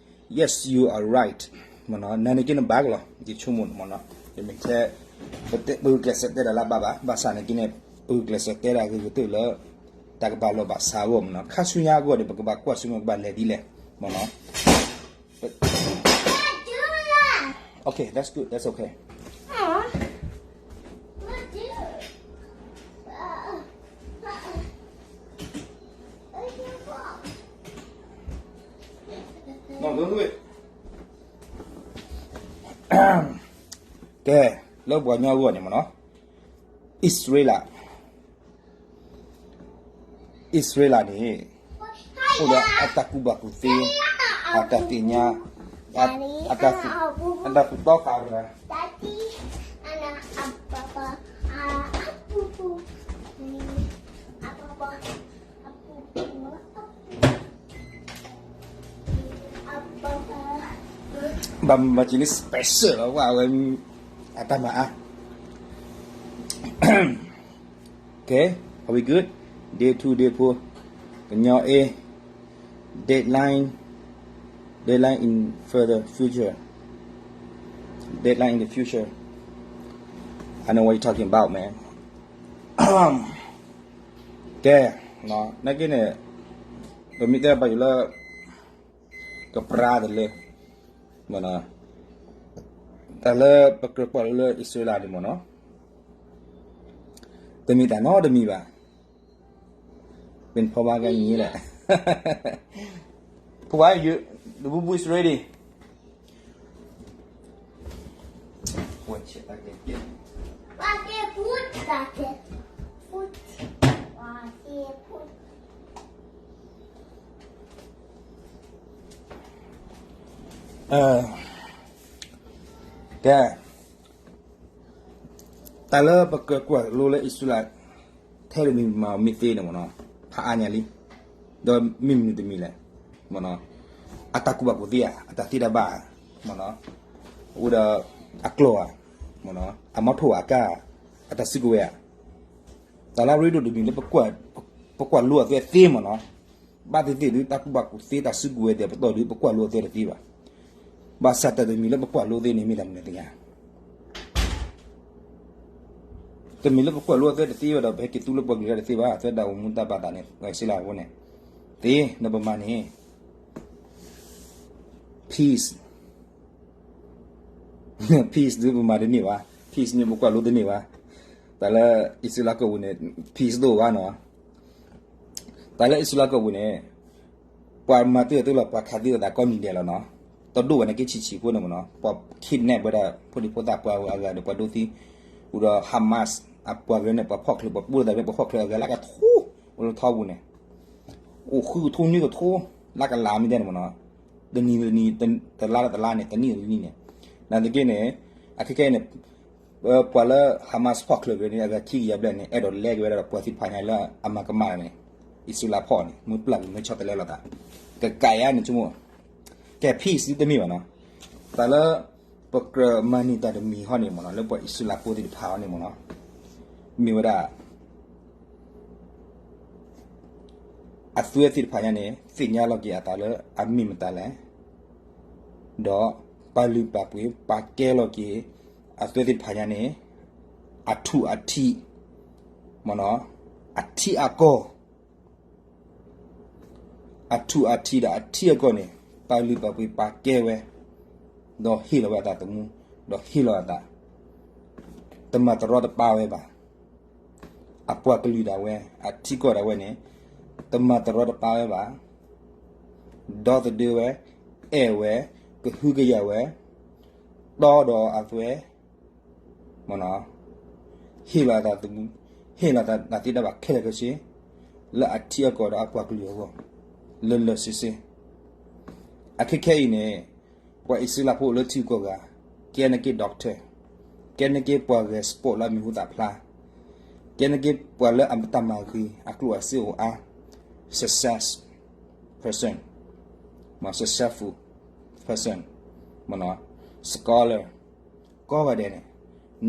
yes you are right, မ့ၢ်နီၤ, နၤန့ၣ်က့န့ၣ်ဘၣ်ကလီၤ, ယဆိကမိၣ်မ့ၢ်နီၤ, ယမ့ၢ်ထဲ ပဂုာ်ကျဲးစၢးတဲဒၣ်လၢဘၣ်ဘၣ်, ဘၣ်ဆၣ်န့ၣ်က့န့ၣ် ပဂုာ်ကျဲးစၢးတဲဒၣ်ဂ့ၤကတၢၢ်လၢ တၢ်ကဘၣ်လီၢ်ဘၣ်စးအဂီၢ်မ့ၢ်နီၤ, ခါဆူညါအဂီၢ်န့ၣ် ပကဘၣ်ကွၢ်ဆူမဲာ် ပကဘၣ်လဲၤဒ်လဲၣ်, မ့ၢ်နီၤ. Okay, that's good, that's okay. No, don't do it. ကဲ, လၢပှၤကညီအဂီၢ်န့ၣ်မ့ၢ်နီၤ, အံၣ်စရ့လး, အံၣ်စရ့လးန့ၣ် အိၣ်ဒီးအတၢ်ကူၣ်ဘၣ်ကူၣ်သ့, အတၢ်သ့ၣ်ညါ, အတၢ်သူၣ်တီသးရၤ အပူၤပူၤ တၢ်မၤစၢၤန့ၣ် special လီၤ ဝဲအဝဲ အတၢ်မၤအါ Okay, are we good? Day two, day four. ကညီ A. Deadline, deadline in further future. Deadline in the future. I know what you're talking about, man. ကဲ, နာ်က့န့ၣ် ပမ့ၢ်တဲဘၣ်ယိၤလၢ ကပြါတလၢ တၢ်လၢပကြၢးကွၢ်လိလၢအံၣ်စရ့လးန့ၣ်မ့ၢ်နီၤ, တမ့ၢ်တၢ်နီတမံၤဘၣ်. ပ့ၤဖီဘါကညီလၢ Pua, you, the boo boo is ready. Okay. တၢ်လၢပကြၢးကွၢ်လိလၢအံၣ်စရ့လး ထဲတမံၤမၤမ့ၢ်သ့န့ၣ်မ့ၢ်နီၤ, ဖးအါညါလံ, ဒီးမ့ၢ်မနုၤတမံၤလဲၣ်, မ့ၢ်နီၤ, အတၢ်ကူၣ်ဘၣ်ကူၣ်သ့ဧါ, အတၢ်သ့တၢ်ဘၣ်ဧါ, မ့ၢ်နီၤ, အိၣ်ဒီးအကျိာ်ဧါ, မ့ၢ်နီၤ, အမီထိၣ်ဧါကါ, အတၢ်စုကဝဲၤဧါ, တၢ်လၢအရ့ဒိၣ်တမံၤလၢ ပကွၢ်လိအသွဲသ့မ့ၢ်နီၤ, ဘၣ်သ့ၣ်သ့ၣ်ဒုး တၢ်ကူၣ်ဘၣ်ကူၣ်သ့တၢ်စုကဝဲၤသ့ၣ်ပတီၢ်ဒုး ပကွၢ်လိအသွဲတသ့ဘၣ်. ဘၣ်ဆၣ်တၢ်တမံၤလၢပကွၢ်လိသ့န့ၣ် မ့ၢ်တၢ်မနုၤသ့ၣ်ညါ, တမံၤလၢပကွၢ်လိအသွဲတသ့ဘၣ်ဒီး ပဟဲက့ၤသူလၢပှၤကလုာ်တၢ်တသ့ဘၣ်, အသွဲဒၣ်အိၣ်မူတၢ်ဘၣ်သးန့ၣ် ပှၤစ့လးအဃိန့ၣ်, သ့ နပမၤန့ၣ် peace, peace ဒုးပမၤတန့ၢ်ဘၣ်, peace န့ၣ်ပကွၢ်လိတန့ၢ်ဘၣ်, တၢ်လၢအံၣ်စရ့လးကီၢ်ပူၤန့ၣ် peace တအိၣ်ဘၣ်နီၤ. တၢ်လၢအံၣ်စရ့လးကီၢ်ပူၤန့ၣ် ပှၤမၤတ့ၢ်အီၤတ့ၢ်လီၤ ပှၤခးသံလိာ်သးကိးနံၤဒဲးလီၤနီၤ, တဒိၣ်ဝဲန့ၣ်က့ၤဆံးဆံးအဃိန့ၣ်မ့ၢ်နီၤ, ပှၤ kidnap ဝဲဒၣ် ဖိဒံဖိသၣ်ပှၤအဂၤဒီးပှၤဒိသံ, အိၣ်ဒီး Hamas အပှၤကလုာ်န့ၣ် ပှၤဖီၣ်ချၢ ပှၤပူၤသးဖဲပှၤဖီၣ်ချၢအဂၤလၢကထူ အိၣ်လၢထီပူၤန့ၣ်, အိၣ်ဃုကထူနွံကထူ လၢကလးမ့ၢ်တဲန့ၣ်မ့ၢ်နီၤ, တနံၤတနံၤ တလါလၢတလါန့ၣ် တနံၣ်တနံၣ်န့ၣ်, နာ်သက့န့ၣ် အခဲခဲအံၤန့ၣ် ပှၤလၢ Hamas ဖီၣ်ချၢက့ၤန့ၣ် အဂၤခံကယၤဘျဲၣ်န့ၣ် အဲၣ်ဒိးလဲက့ၤဝဲဒၣ်ဒီးပှၤသ့ၣ်တဖၣ်ညါလၢအမၤကမၣ်န့ၣ်, အံၣ်စရ့လးဖီၣ်န့ၣ် မ့ၢ်ပျၢ်က့ၤမ့ၢ်ဆီတလဲလိာ်သး, ကကးယါန့ၣ်ဆိကမိၣ်, ကဲ peace ဒုးတမ့ၢ်ဘၣ်နီၤ, တၢ်လၢ ပကြၢးမၤန့ၢ်တၢ်တမံၤဟီန့ၣ်မ့ၢ်နီၤ လၢပှၤအံၣ်စရ့လးဖိသ့ၣ်တဖၣ်ဟီန့ၣ်မ့ၢ်နီၤ, မ့ၢ်ဝဲဒၣ် အသွဲသ့ၣ်တဖၣ်ညါန့ၣ် သ့ၣ်ညါလီၤက့ၤအသးလၢအမ့ၢ်မတၤလဲၣ်, ဒီးပာ်လုၢ်ပာ်ပှ့ၤပာ်ကဲလီၤက့ၤ အသွဲသ့ၣ်တဖၣ်ညါန့ၣ် အထူးအထံး, မ့ၢ်နီၤ, အထံးအကီၢ် အထူးအထံးဒီးအထံးအကီၢ်န့ၣ် ပာ်လုၢ်ပာ်ပှ့ၤပာ်ကဲဝဲ, ဒီးဟ့ၣ်လီၤဝဲအသးသမူ, ဒီးဟ့ၣ်လီၤအသး, တမၤတရီတပါဝဲဘၣ်. အပှၤကလုာ်ဒၣ်ဝဲ အထံကီၢ်ဒၣ်ဝဲန့ၣ် တမၤတရီတပါဝဲဘၣ်. ဒီသဒၢဝဲ, အဲၣ်ဝဲ, ကဟုကယာ်ဝဲ, တီဒီးအသွဲ မ့ၢ်နီၤ, ဟ့ၣ်လီၤအသးသမူ, ဟ့ၣ်လီၤအသးသ့တၢ်ဘၣ်ခဲလၢာ်ခဲဆ့ လၢအထံအကီၢ်ဒီးအပှၤကလုာ်အဂီၢ် လၢလၢဆ့ဆ့. အခဲခဲအံၤန့ၣ် ပှၤအံၣ်စရ့လးဖိအိၣ်လၢထံဂုၤကီၢ်ဂၤ ကဲန့ၣ်က့ၤ doctor, ကဲန့ၣ်က့ၤပှၤဂဲၤ sport လၢအမံၤဟူသၣ်ဖျါ, ကဲန့ၣ်က့ၤပှၤလၢအတၢ်မၤဂ့ၤ အကျိၣ်အစ့အိၣ်အါ, success person, successful person, မ့ၢ်နီၤ, scholar ကိးဂၤဒဲးန့ၣ်,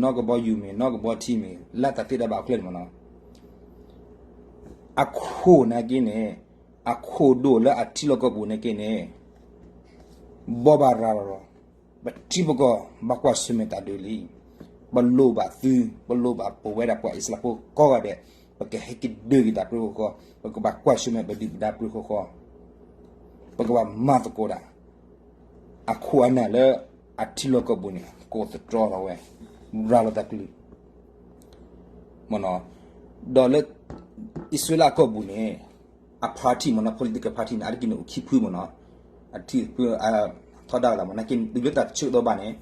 နီၢ်ကဘီယူၤမ့ၢ် နီၢ်ကဘီထံမ့ၢ် လၢတၢ်သ့တၢ်ဘၣ်အကျဲန့ၣ်မ့ၢ်နီၤ, အခိၣ်နာ်က့န့ၣ်, အခိၣ်ဒိၣ်လၢအထံလီၢ်ကီၢ်ပူၤနာ်က့န့ၣ်, ဘိးဘၣ်ရၤလီၤလီၤ. ပထံပကီၢ်ဘၣ်ကွၢ်ဆၢၣ်မဲာ်တၢ်ဒုးလံ. ပလိၣ်ဘၣ်သု, ပလိၣ်ဘၣ်ပဝဲဒၣ်ပှၤအံၣ်စရ့လးဖိကိးဂၤဒဲး, ပကဟဲက့ၤဒုးက့ၤတၢ်ပြၢဃီဃီ, ပကဘၣ်ကွၢ်ဆၢၣ်မဲာ်ပဒုၣ်ပဒါပြၢဃီဃီ, ပကဘၣ်မၤသကိးတၢ် အခိၣ်အနၢ်လၢအထံလီၢ်ကီၢ်ပူၤန့ၣ် ကိးသတြီထီၣ်ဝဲ, ရၤလီၤတၢ်ကလုၢ်, မ့ၢ်နီၤ, ဒီးလၢအံၣ်စရ့လးကီၢ်ပူၤန့ၣ် အ party မ့ၢ်နီၤ, political party န့ၣ် အါတက့ၢ်န့ၣ် အိၣ်ခံဖုမ့ၢ်နီၤ, အထံဖု ထီဒါဝဲလီၤမ့ၢ်နီၤ, ဒုးလၢတၢ်ဆၢကတီၢ်ဘၣ်န့ၣ်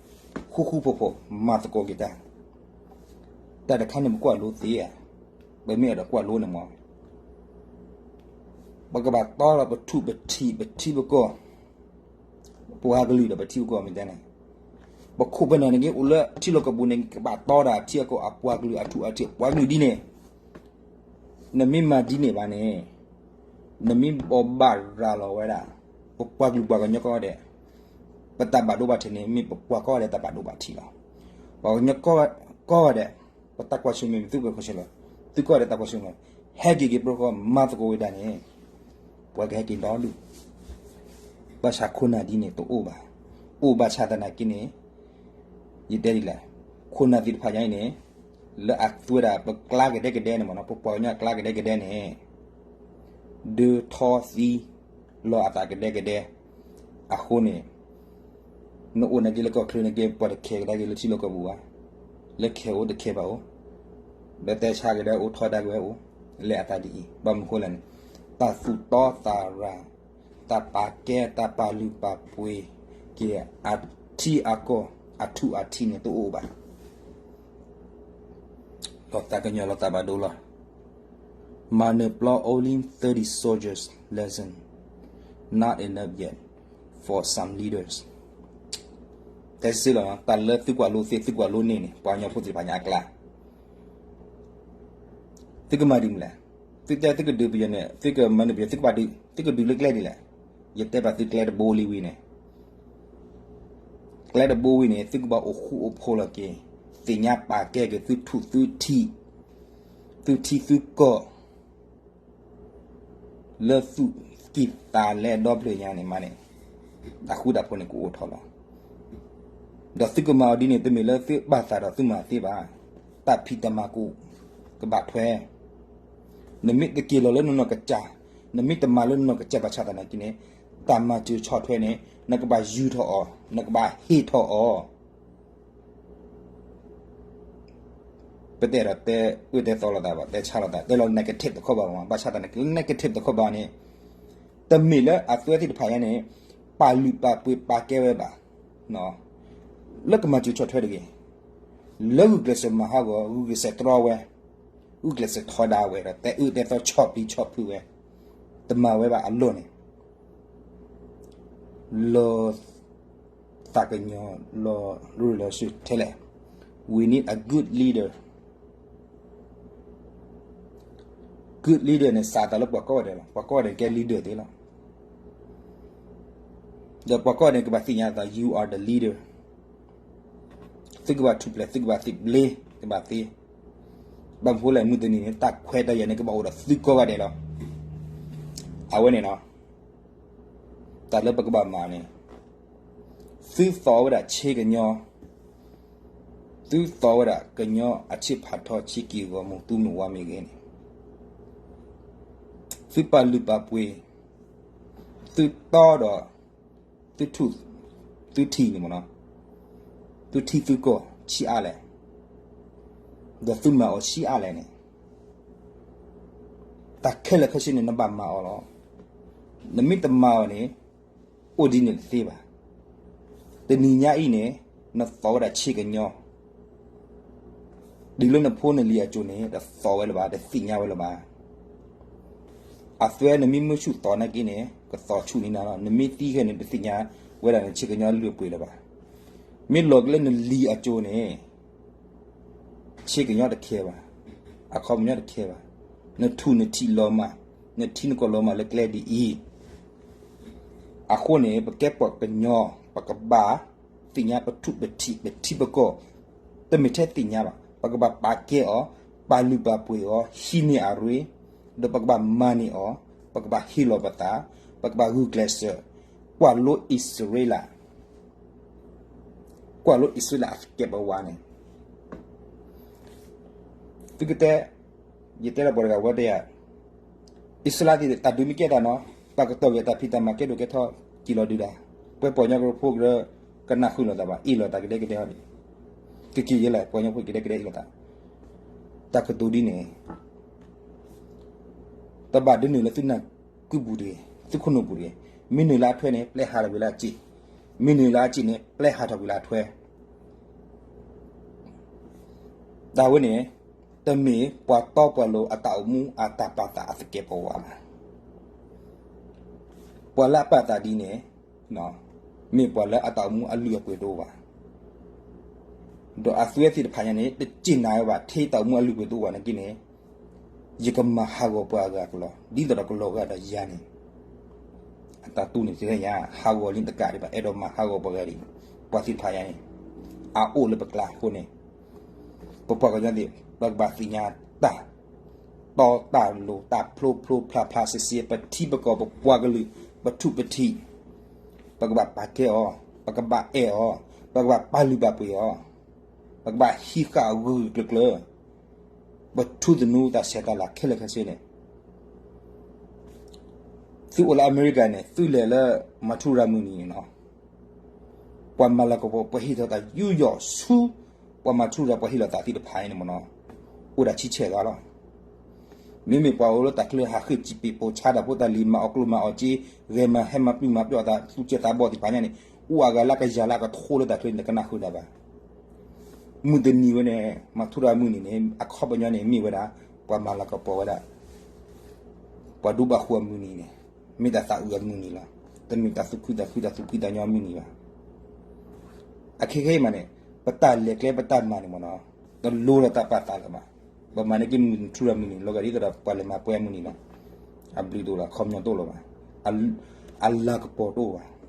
ဃူဃူဖိးဖိး မၤသကိးက့ၤတၢ်, တၢ်တခါန့ၣ် ပကွၢ်လိသ့ဧါ, ပမ့ၢ်အဲၣ်ဒိးကွၢ်လိန့ၣ်မ့ၢ် ပကဘၣ်တီဒီးပထူၣ်ပထံး ပထံပကီၢ်, ပှၤကလုာ်ဒီးပထံပကီၢ်မ့ၢ်တဲန့ၣ်, ပခိၣ်ပနၢ်န့ၣ်က့ၤအိၣ်လၢထံလီၢ်ကီၢ်ပူၤန့ၣ် ကဘၣ်တီဒီးအထံအကီၢ် အပှၤကလုာ်အထူၣ်အထံး ပှၤကလုာ်ဒ်န့ၣ်, နမ့ၢ်မၤဒ်န့ၣ်ဘၣ်န့ၣ်, နမ့ၢ်ဘိးဘၣ်ရၤလီၤဝဲဒၣ် ပပှၤကလုာ်ပှၤကညီကိးဂၤဒဲး, ပတၢ်ဘၣ်ဒိဘၣ်ထံးန့ၣ် မ့ၢ်ပပှၤကိးဂၤဒဲးတၢ်ဘၣ်ဒိဘၣ်ထံးလီၤ. ပှၤကညီကိးဂၤဒဲး ပတၢ်ကွၢ်ဆၢၣ်မဲာ်မ့ၢ်သုပခိၣ်ဆၢလီၤ, သုကိးဂၤဒဲးတၢ်ကွၢ်ဆၢၣ်မဲာ်, ဟဲက့ၤက့ၤပရၢဃီမၤသကိးဝဲဒၣ်န့ၣ် ပှၤကဟဲက့ၤဒီဒူၣ်, ဘၣ်ဆၣ်ခိၣ်နၢ်ဒ်န့ၣ်တအိၣ်ဘၣ်. အိၣ်ဘၣ်ဆၣ်သနာ်က့န့ၣ် ယတဲဒ်လဲၣ်, ခိၣ်နၢ်သ့ၣ်တဖၣ်ညါအံၤန့ၣ် လၢအသူဝဲဒၣ်ပကျါကဒဲကဒဲန့ၣ်မ့ၢ်နီၤ, ပပှၤကညီအကျါကဒဲကဒဲန့ၣ် ဒၢထီသံ လီၤအသးကဒဲကဒဲ, အဃိန့ၣ် နအိၣ်နာ်က့လၢကီၢ်ချၢနာ်က့ ပှၤတခဲကဒါက့ၤလၢထံလီၢ်ကီၢ်ပူၤဘၣ်, လၢခဲအိၣ်တခဲဘၣ်အိၣ်, ဒီးတဲဆါကဒါအိၣ်ထီဒါကဝဲအိၣ်, လဲၤအသးဒ်အံၤ ဘၣ်မနုၤဃိလဲၣ်န့ၣ် တၢ်သူၣ်တီသးရၤ, တၢ်ပာ်ကဲ တၢ်ပာ်လုၢ်ပာ်ပှ့ၤက့ၤ အထံအကီၢ် အထူးအထံးန့ၣ်တအိၣ်ဘၣ်. လီၤသးကညီၤလီၤသးဘၣ်ဒိလီၤ. မၤနၢၤပျီ only thirty soldiers lesson, not enough yet for some leaders. တဲစ့လီၤ, တၢ်လၢသုကွၢ်လိသ့ သုကွၢ်လိန့ၢ်န့ၣ် ပှၤကညီဖိသ့ၣ်တဖၣ်ညါအကျါ သုကမၤဒ်မနုၤလဲၣ်. သုတဲသုကဒုးပယီၤန့ၣ် သုကမၤနၢၤပယီၤ သုကဘၣ်ဒုး သုကဒုးလၢကျဲဒ်လဲၣ်. ယတဲဘၣ်သုကျဲတဘိလံဝံၤန့ၣ် ကျဲတဘိဝံၤန့ၣ် သုကဘၣ်အိၣ်ဃူအိၣ်ဖိးလီၤက့ၤ, သ့ၣ်ညါပာ်ကဲက့ၤသုထူၣ်သုထံး, သုထံသုကီၢ် လၢသူၣ်ကံၢ်သးလဲဒီဖျၢၣ်ညါန့ၣ်မးန့ၣ် တၢ်ဃူတၢ်ဖိးန့ၣ် ကအိၣ်ထီၣ်လီၤ. ဒီးသုကမၤအီၤဒ်န့ၣ် တမ့ၢ်လၢသုဘၣ်သးဒီးသုမၤသ့ဘၣ်. တၢ်ဖံးတၢ်မၤကအိၣ်ကဘၣ်ထွဲ, နမ့ၢ်တက့ၤလီၤလၢနနီၢ်ကစၢ်, နမ့ၢ်တမၤလၢနနီၢ်ကစၢ်ဘၣ်ဆၣ်သနာ်က့န့ၣ် တၢ်မၤစၢၤဆီၣ်ထွဲန့ၣ် နကဘၣ်ယူၤထီၣ်အီၤ, နကဘၣ်ဟ့ၣ်ထီၣ်အီၤ ပတဲဒီးတဲအၢတဲသီလိာ်သးဘၣ်, တဲဆါလိာ်သး, တဲလီၤ negative တခီဘၣ်မး, ဘၣ်ဆၣ်သနာ်က့ negative တခီဘၣ်န့ၣ် တမ့ၢ်လၢအသွဲသ့ၣ်တဖၣ်ညါန့ၣ် ပာ်လုၢ်ပာ်ပှ့ၤပာ်ကဲဝဲဘၣ်, လၢကမၤစၢၤဆီၣ်ထွဲတဂ့ၤ, လၢဂုာ်ကျဲးစၢးမၤဟးဂီၤ, ဂုာ်ကျဲးစၢးတြီဝဲ, ဂုာ်ကျဲးစၢးထီဒါဝဲဒီး တဲအၢတဲသီဆီၣ်ပျံၤဆီၣ်ဖုးဝဲ, တမၤဝဲဘၣ်အလီၢ်န့ၣ် လီၤသးကညီၤလီၤရူၢ်လီၤစၢၤထဲလဲၣ်. We need a good leader. Good leader န့ၣ် စးထီၣ်လၢပှၤကိးဂၤဒဲးလီၤ. ပှၤကိးဂၤဒဲးကဲ leader သ့လီၤ. ဒီးပှၤကိးဂၤဒဲးန့ၣ် ကဘၣ်သ့ၣ်ညါသး you are the leader. သုကဘၣ်ထူၣ်ဖျဲး, သုကဘၣ်သ့ဘျ့, သုကဘၣ်သ့. ဘၣ်မနုၤဃိလဲၣ်, မုၢ်တနံၤန့ၣ် တၢ်ခွဲးတၢ်ယာ်န့ၣ် ကဘၣ်အိၣ်ဒီးသုကိးဂၤဒဲးလီၤ. အဝဲန့ၣ်လီၤ. တၢ်လၢပကဘၣ်မၤန့ၣ်, သုသိးဝဲဒၣ်ဆ့ကညီ, သုသိးဝဲဒၣ်ကညီအဆံးဖးထီ ဆ့ကၤဂီၤ မုၢ်သူမုၢ်ဝါမ့ၢ်ဂ့ၤန့ၣ်, သုပာ်လုၢ်ပာ်ပှ့ၤ, သုတီဒီး, သုထူၣ်, သုထံၣ်န့ၣ်မ့ၢ်နီၤ, သုထံသုကီၢ်ဆံးအါလဲၣ်, ဒီးသုမၤအီၤဆံးအါလဲၣ်န့ၣ် တၢ်ခဲလၢာ်ခဲဆ့န့ၣ် နဘၣ်မၤအီၤလီၤ. နမ့ၢ်တမၤအီၤန့ၣ် အိၣ်ဒ်န့ၣ်တသ့ဘၣ်. တနံၤညါအံၤန့ၣ် နသိးဝဲဒၣ်ဆ့ကညီ, တုၤလၢနဖိနလံၤအစိၤန့ၣ် တသိးဝဲလၢၤဘၣ်, တသ့ၣ်ညါဝဲလၢၤဘၣ်. အသွဲနမ့ၢ်မုၢ်ဆူၣ်သိးနာ်က့န့ၣ် ကသိးဆူၣ်န့ၢ်နၤလီၤ. နမ့ၢ်သံခဲန့ၣ် တသ့ၣ်ညါဝဲဒၣ်နဆ့ကညီလုၢ်အပှ့ၤလၢၤဘၣ်. မ့ၢ်လီၤက့ၤလၢနလံၤအစိၤန့ၣ် ဆ့ကညီတခဲဘၣ်, အခီပညီတခဲဘၣ်, နထူၣ်နထံၣ်လီၤမၢ်, နထံနကီၢ်လီၤမၢ်လၢကျဲဒ်အံၤ. အဃိန့ၣ် ပကဲပှၤကညီ ပကဘၣ်သ့ၣ်ညါပထူၣ်ပထံး ပထံပကီၢ်, တမ့ၢ်ထဲသ့ၣ်ညါဘၣ်, ပကဘၣ်ပာ်ကဲအီၤ, ပာ်လုၢ်ပာ်ပှ့ၤအီၤ, ဟံးန့ၢ်အရ့, ဒီးပကဘၣ်မၤန့ၢ်အီၤ, ပကဘၣ်ဟ့ၣ်လီၤပသး, ပကဘၣ်ဂုာ်ကျဲးစၢး, ကွၢ်လိအံၣ်စရ့လး ကွၢ်လိအံၣ်စရ့လးအသကဲးပဝးန့ၣ်, သုကတဲ, ယတဲလၢပှၤတဂၤဝဲတဲယၤ, အံၣ်စရ့လးသ့ၣ်တၢ်ဒုးမ့ၢ်ကဲတၢ်နီၤ, ပာ်ကတီၢ်က့ၤတၢ်ဖံးတၢ်မၤကဲဒိၣ်ကဲထီ က့ၤလီၤဒုးဒၣ်, ပှၤပှၤကညီဖိကရၢ ကနၢ်ဃုာ်လိာ်သးဘၣ်, အ့ၣ်လိာ်သးကဒဲကဒဲဟီဒံး, ကက့ၤယဲလဲၣ် ပှၤကညီဖိကဒဲကဒဲအ့ၣ်လိာ်သး, တၢ်ကတိၤဒ်န့ၣ် တဘၣ်ဒုးနုာ်လၢသုနၢ်ကုပူၤတဂ့ၤ, သုခိၣ်နူာ်ပူၤတဂ့ၤ. မ့ၢ်နုာ်လၢအထွဲန့ၣ် ပျဲဟးထီၣ်ကွံာ်လၢအစ့ၢ်, မ့ၢ်နုာ်လၢအစ့ၢ်န့ၣ် ပျဲဟးထီၣ်ကွံာ်လၢအထွဲ. တၢ်ဝဲန့ၣ် တမ့ၢ်ပှၤတီပှၤလိၤအတၢ်အိၣ်မူအတၢ်ပာ်သးအသကဲးပဝးဘၣ်. ပှၤလၢအပာ်သးဒ်န့ၣ် မ့ၢ်ပှၤလၢအတၢ်အိၣ်မူအလုၢ်အပှ့ၤတအိၣ်ဘၣ်. ဒီးအသွဲသ့ၣ်တဖၣ်ညါန့ၣ် တစ့ၢ်နာ်ဝဲဘၣ်, ထဲတၢ်အိၣ်မူအလုၢ်အပှ့ၤတအိၣ်ဘၣ်နာ်က့န့ၣ် ယကမၤဟးဂီၤပှၤအဂၤကလီၤ, ဒ်သိးဒီးကလီၤဂာ်ဒီးယၤန့ၣ်, အတၢ်တူၢ်န့ၣ် တဂၤညါ ဟးဂီၤလံတကးဒံးဘၣ် အဲၣ်ဒိးမၤဟးဂီၤပှၤဂၤဒံး, ပှၤသ့ၣ်တဖၣ်ညါန့ၣ် အအိၣ်လၢပကျါအဃိန့ၣ် ပပှၤကညီသ့ၣ် ပကဘၣ်သ့ၣ်ညါတၢ် တီတၢ်လိၤ တၢ်ဖျိဖျိဖျါဖျါစ့စ့ ပထံပကီၢ် ပပှၤကလုာ် ပထူးပထံး, ပကဘၣ်ပာ်ကဲအီၤ, ပကဘၣ်အဲၣ်အီၤ, ပကဘၣ်ပာ်လုၢ်ပာ်ပှ့ၤအီၤ, ပကဘၣ်ဟံးဃာ်အဂုာ်ကျၢၤကျၢၤ, ပထူသနူတၢ်ဆဲးတၢ်လၤခဲလၢာ်ခဲဆ့န့ၣ် သုအိၣ်လၢအမဲရကၤန့ၣ် သုလဲၤလၢ မၤထူရၤမုၢ်နံၤန့ၣ်နီၤ, ပှၤမၤလၤကပီၤ ပှၤဟ့ၣ်ထီၣ်သးယူးယီၣ်ဆူ ပှၤမၤထူရၤ ပှၤဟ့ၣ်လီၤသးသ့ၣ်တဖၣ်အံၤန့ၣ်မ့ၢ်နီၤ, အိၣ်ဒၣ်ဆံဆဲၣ်ဂၤလီၤ. မ့မ့ၢ်ပှၤအိၣ်လၢတၢ်ချၢဟးဃ့ၢ်စံးပ့းပိာ်ဆါတၢ်ဖိတၢ်လံၤ မၤအီၣ်ကျိၣ်မၤအီၣ်စ့ ဂဲၤမၤဟဲမၤပျုၢ်မၤပျီၣ်အသး သူၣ်စၢၤသးဘီၣ်သ့ၣ်တဖၣ်ညါန့ၣ် အိၣ်အဂၤလၢကယၤလၢကထိလၢတၢ်ချၢန့ၣ် တကနၣ်ဃုာ်ဒၣ်ဘၣ်. မုၢ်တနံၤဝဲန့ၣ် မၤထူရၤမုၢ်နံၤန့ၣ် အခီပညီန့ၣ် မ့ၢ်ဝဲဒၣ် ပှၤမၤလၤကပီၤဝဲဒၣ် ပှၤဒိဘၣ်ဃူအမုၢ်နံၤန့ၣ် မ့ၢ်တၢ်သးအုးအမုၢ်နံၤလီၤ. တမ့ၢ်တၢ်သူၣ်ခုသးခု တၢ်သူၣ်ဖှံသးညီအမုၢ်နံၤဘၣ်. အခဲခဲအံၤမးန့ၣ် ပတၢ်လဲၤကျဲပတၢ်မၤန့ၣ်မ့ၢ်နီၤ တလိၤဒီးတၢ်ပာ်သးလၢၤဘၣ်. ပမၤန့ၢ်က့ၤမုၢ်ထူရၤမုၢ်နံၤ လီၤဂာ်ဒ်သိးဒီးပှၤလဲၤမၤပှဲၤအမုၢ်နံၤလီၤ. အဘျုးတအိၣ်လီၤ အခီပညီတအိၣ်လၢၤဘၣ်. အလၤကပီၤတအိၣ်ဘၣ်.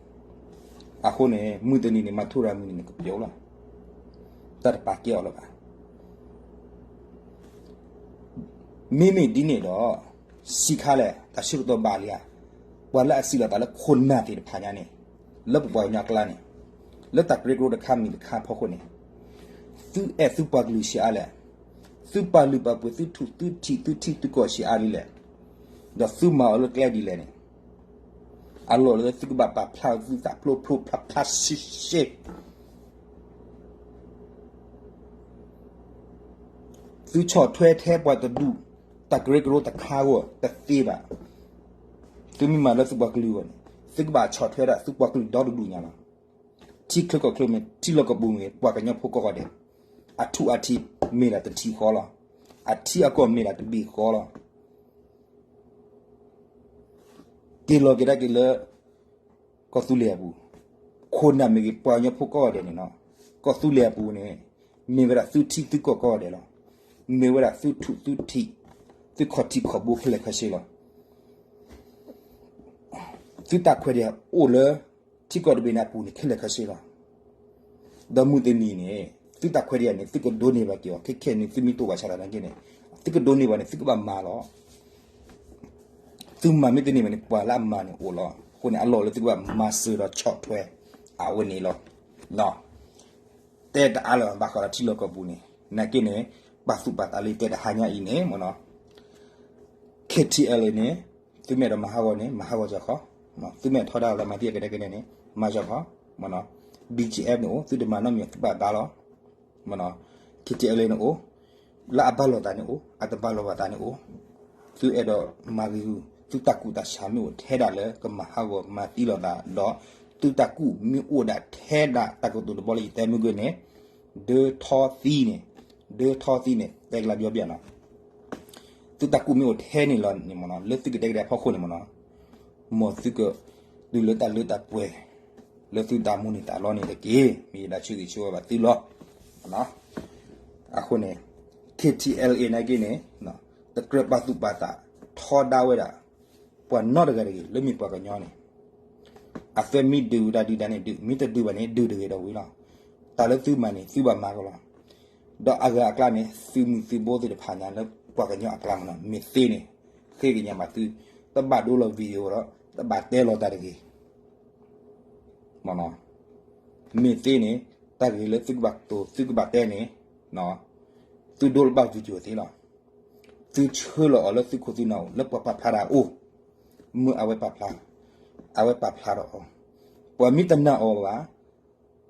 အဃိန့ၣ် မုၢ်တနံၤန့ၣ် မၤထူရၤမုၢ်နံၤန့ၣ် ကပျိလီၤ. တၢ်တပာ်ကဲအီၤလၢၤဘၣ်. မ့မ့ၢ်ဒ်န့ၣ်ဒီး စံးခါလဲၣ် တၢ်ဆၢကတီၢ်ဘၣ်လံဧါ, ပှၤလၢအစံးလီၤသးလၢခိၣ်နၢ်သ့ၣ်တဖၣ်ညါန့ၣ် လၢပပှၤကညီအကျါန့ၣ် လၢတၢ်ကရၢကရိတခါမံၤတခါအဖီခိၣ်န့ၣ် သုအဲၣ်သုပှၤကလုာ်ဆံးအါလဲၣ်, သုပာ်လုၢ်ပာ်ပှ့ၤ သုထူးသုထံး သုထံသုကီၢ်ဆံးအါဒ်လဲၣ်, ဒီးသုမၤအီၤလၢကျဲဒ်လဲၣ်န့ၣ် အလီၢ်လၢသုကဘၣ်ပာ်ဖျါသုသးဖျိဖျိဖျါဖျါရှဲရှဲ သုဆီၣ်ထွဲထဲပှၤတဒူၣ် တၢ်ကရၢကရိတခါဂီၢ်တသ့ဘၣ်. သုမ့ၢ်မၤလၢသုပှၤကလုာ်အဂီၢ်န့ၣ် သုကဘၣ်ဆီၣ်ထွဲဒၣ်သုပှၤကလုာ်ဒီတဒူၣ်ညါလီၤ. ထံချၢကီၢ်ချၢမ့ၢ် ထံလီၢ်ကပူၤမ့ၢ် ပှၤကညီဖိကိးဂၤဒဲး အထူအထံးမ့ၢ်ဒၣ်တထံၣ်ဃီလီၤ. အထံအကီၢ်မ့ၢ်ဒၣ်တဘ့ၣ်ဃီလီၤ. က့ၤလီၤက့ၤဒၣ်က့ၤလၢ ကီၢ်သူလ့ၤအပူၤ, ခိၣ်နၢ်မ့ၢ်ဂ့ၤ ပှၤကညီဖိကိးဂၤဒဲးန့ၣ်နီၤ, ကီၢ်သူလ့ၤအပူၤန့ၣ် မ့ၢ်ဝဲဒၣ်သုထံသုကီၢ်ကိးဂၤဒဲးလီၤ. မ့ၢ်ဝဲဒၣ်သုထူးသုထံး သုခီၣ်ထံးခီၣ်ဘိခဲလၢာ်ခဲဆ့လီၤ. သုတၢ်ခွဲးတၢ်ယာ်အိၣ်လၢ ထံကီၢ်တဘ့ၣ်န့ၣ်အပူၤန့ၣ် ခဲလၢာ်ခဲဆ့လီၤ. ဒီးမုၢ်တနံၤန့ၣ် သုတၢ်ခွဲးတၢ်ယာ်န့ၣ် သုကဒိးန့ၢ်ဘၣ်က့ၤအီၤ ခဲခဲန့ၣ် သုမ့ၢ်တိၢ်ဘၣ်ဆၣ်တၢ်နာ်က့န့ၣ် သုကဒိးန့ၢ်ဘၣ်န့ၣ် သုကဘၣ်မၤလီၤ. သုမၤမ့ၢ်တန့ၢ်ဘၣ်န့ၣ် ပှၤလၢအမၤန့ၣ်အိၣ်လီၤ. အဃိန့ၣ် အလီၢ်လၢသုကဘၣ်မၤစၢၤဒီးဆီၣ်ထွဲ အဝဲန့ၣ်လီၤ. တဲတအါလၢၤဘၣ်ဃးဒီးထံလီၢ်ကီၢ်ပူၤန့ၣ် နာ်က့န့ၣ် ပာ်သူၣ်ပာ်သးလံ တဲတဟါညါအံၤန့ၣ်မ့ၢ်နီၤ KTLA န့ၣ် သုမ့ၢ်အဲၣ်ဒိးမၤဟးဂီၤန့ၣ် မၤဟးဂီၤစ့ၢ်ကီး, သုမ့ၢ်ထီဒါလၢမၤသံကနဲကနဲန့ၣ် မၤစ့ၢ်ကီး, BGF န့ၣ်အိၣ် သုတမၤနီတမံၤ သုဘၣ်ဘါလီၤ, KTLA န့ၣ်အိၣ် လၢအဘါလီၤသးန့ၣ်အိၣ် အတဘါလီၤဘၣ်သးန့ၣ်အိၣ်, သုအဲၣ်ဒိးမၤဂ့ၤဂုာ် သုတၢ်ကူၣ်တၢ်ဆးမ့ၢ်အိၣ်ထဲဒၣ်လၢကမၤဟးဂီၤမၤသံလိာ်သးဒီး သုတၢ်ကူၣ်မ့ၢ်အိၣ်ဒၣ်ထဲဒၣ်တၢ်ကတိၤတဘီလၢယတဲမုၢ်ဂ့ၤန့ၣ် ဒၢထီသံန့ၣ် ဒၢထီသံန့ၣ် တဲကလါဘျီဘျီနီၤ သုတၢ်ကူၣ်မ့ၢ်အိၣ်ထဲန့ၣ်လီၤန့ၣ်မ့ၢ်နီၤ လၢသုကတဲကဒဲအဖီခိၣ်န့ၣ်မ့ၢ်နီၤ မ်သုကတုၤလၢတၢ်လၢတၢ်ပှဲၤ လၢသုတၢ်မိၣ်န့ၢ်သးလီန့ၣ်တက့ၢ်. မ့ၢ်ယဒၣ်ဆၢဂ့ၤဆၢဝါဘၣ်သုလီၤ. အဃိန့ၣ် KTLA နာ်က့န့ၣ် တကြၢးပာ်သူၣ်ပာ်သးထီဒါဝဲဒၣ် ပှၤနီတဂၤတဂ့ၤ လၢမ့ၢ်ပှၤကညီန့ၣ် အသၢမ့ၢ်ဒုးဝဲဒၣ်ဒုးဒါန့ၣ်ဒုး မ့ၢ်တဒုးဘၣ်န့ၣ် ဒုးတဂ့ၤဒီးဝံၤလီၤ. တၢ်လၢသုမၤန့ၣ် သုဘၣ်မၤကလီၤ. ဒီးအဂၤအကျါန့ၣ် သုးမုၢ်သုးဘိသ့ၣ်တဖၣ်ညါလၢပှၤကညီအကျါမ့ၢ်နီၤ မ့ၢ်သ့န့ၣ် ဃ့ကညးဘၣ်သု တဘၣ်ဒိလီၤ video ဒီး တဘၣ်တဲလီၤတၢ်တဂ့ၤ မ့ၢ်သ့န့ၣ် တၢ်ဂ့ၢ်လၢသုကဘၣ်တိၤ သုကဘၣ်တဲန့ၣ် သုဒိလီၤဘၣ် video သ့လီၤ. သုဆှၢလီၤအီၤလၢသုခိၣ်သုနၢ်အိၣ် လၢပှၤပာ်ဖျါတၢ်အိၣ် မ့ၢ်အဝဲပာ်ဖျါ အဝဲပာ်ဖျါဒီးအီၤ ပှၤမ့ၢ်တနာ်အီၤဘၣ်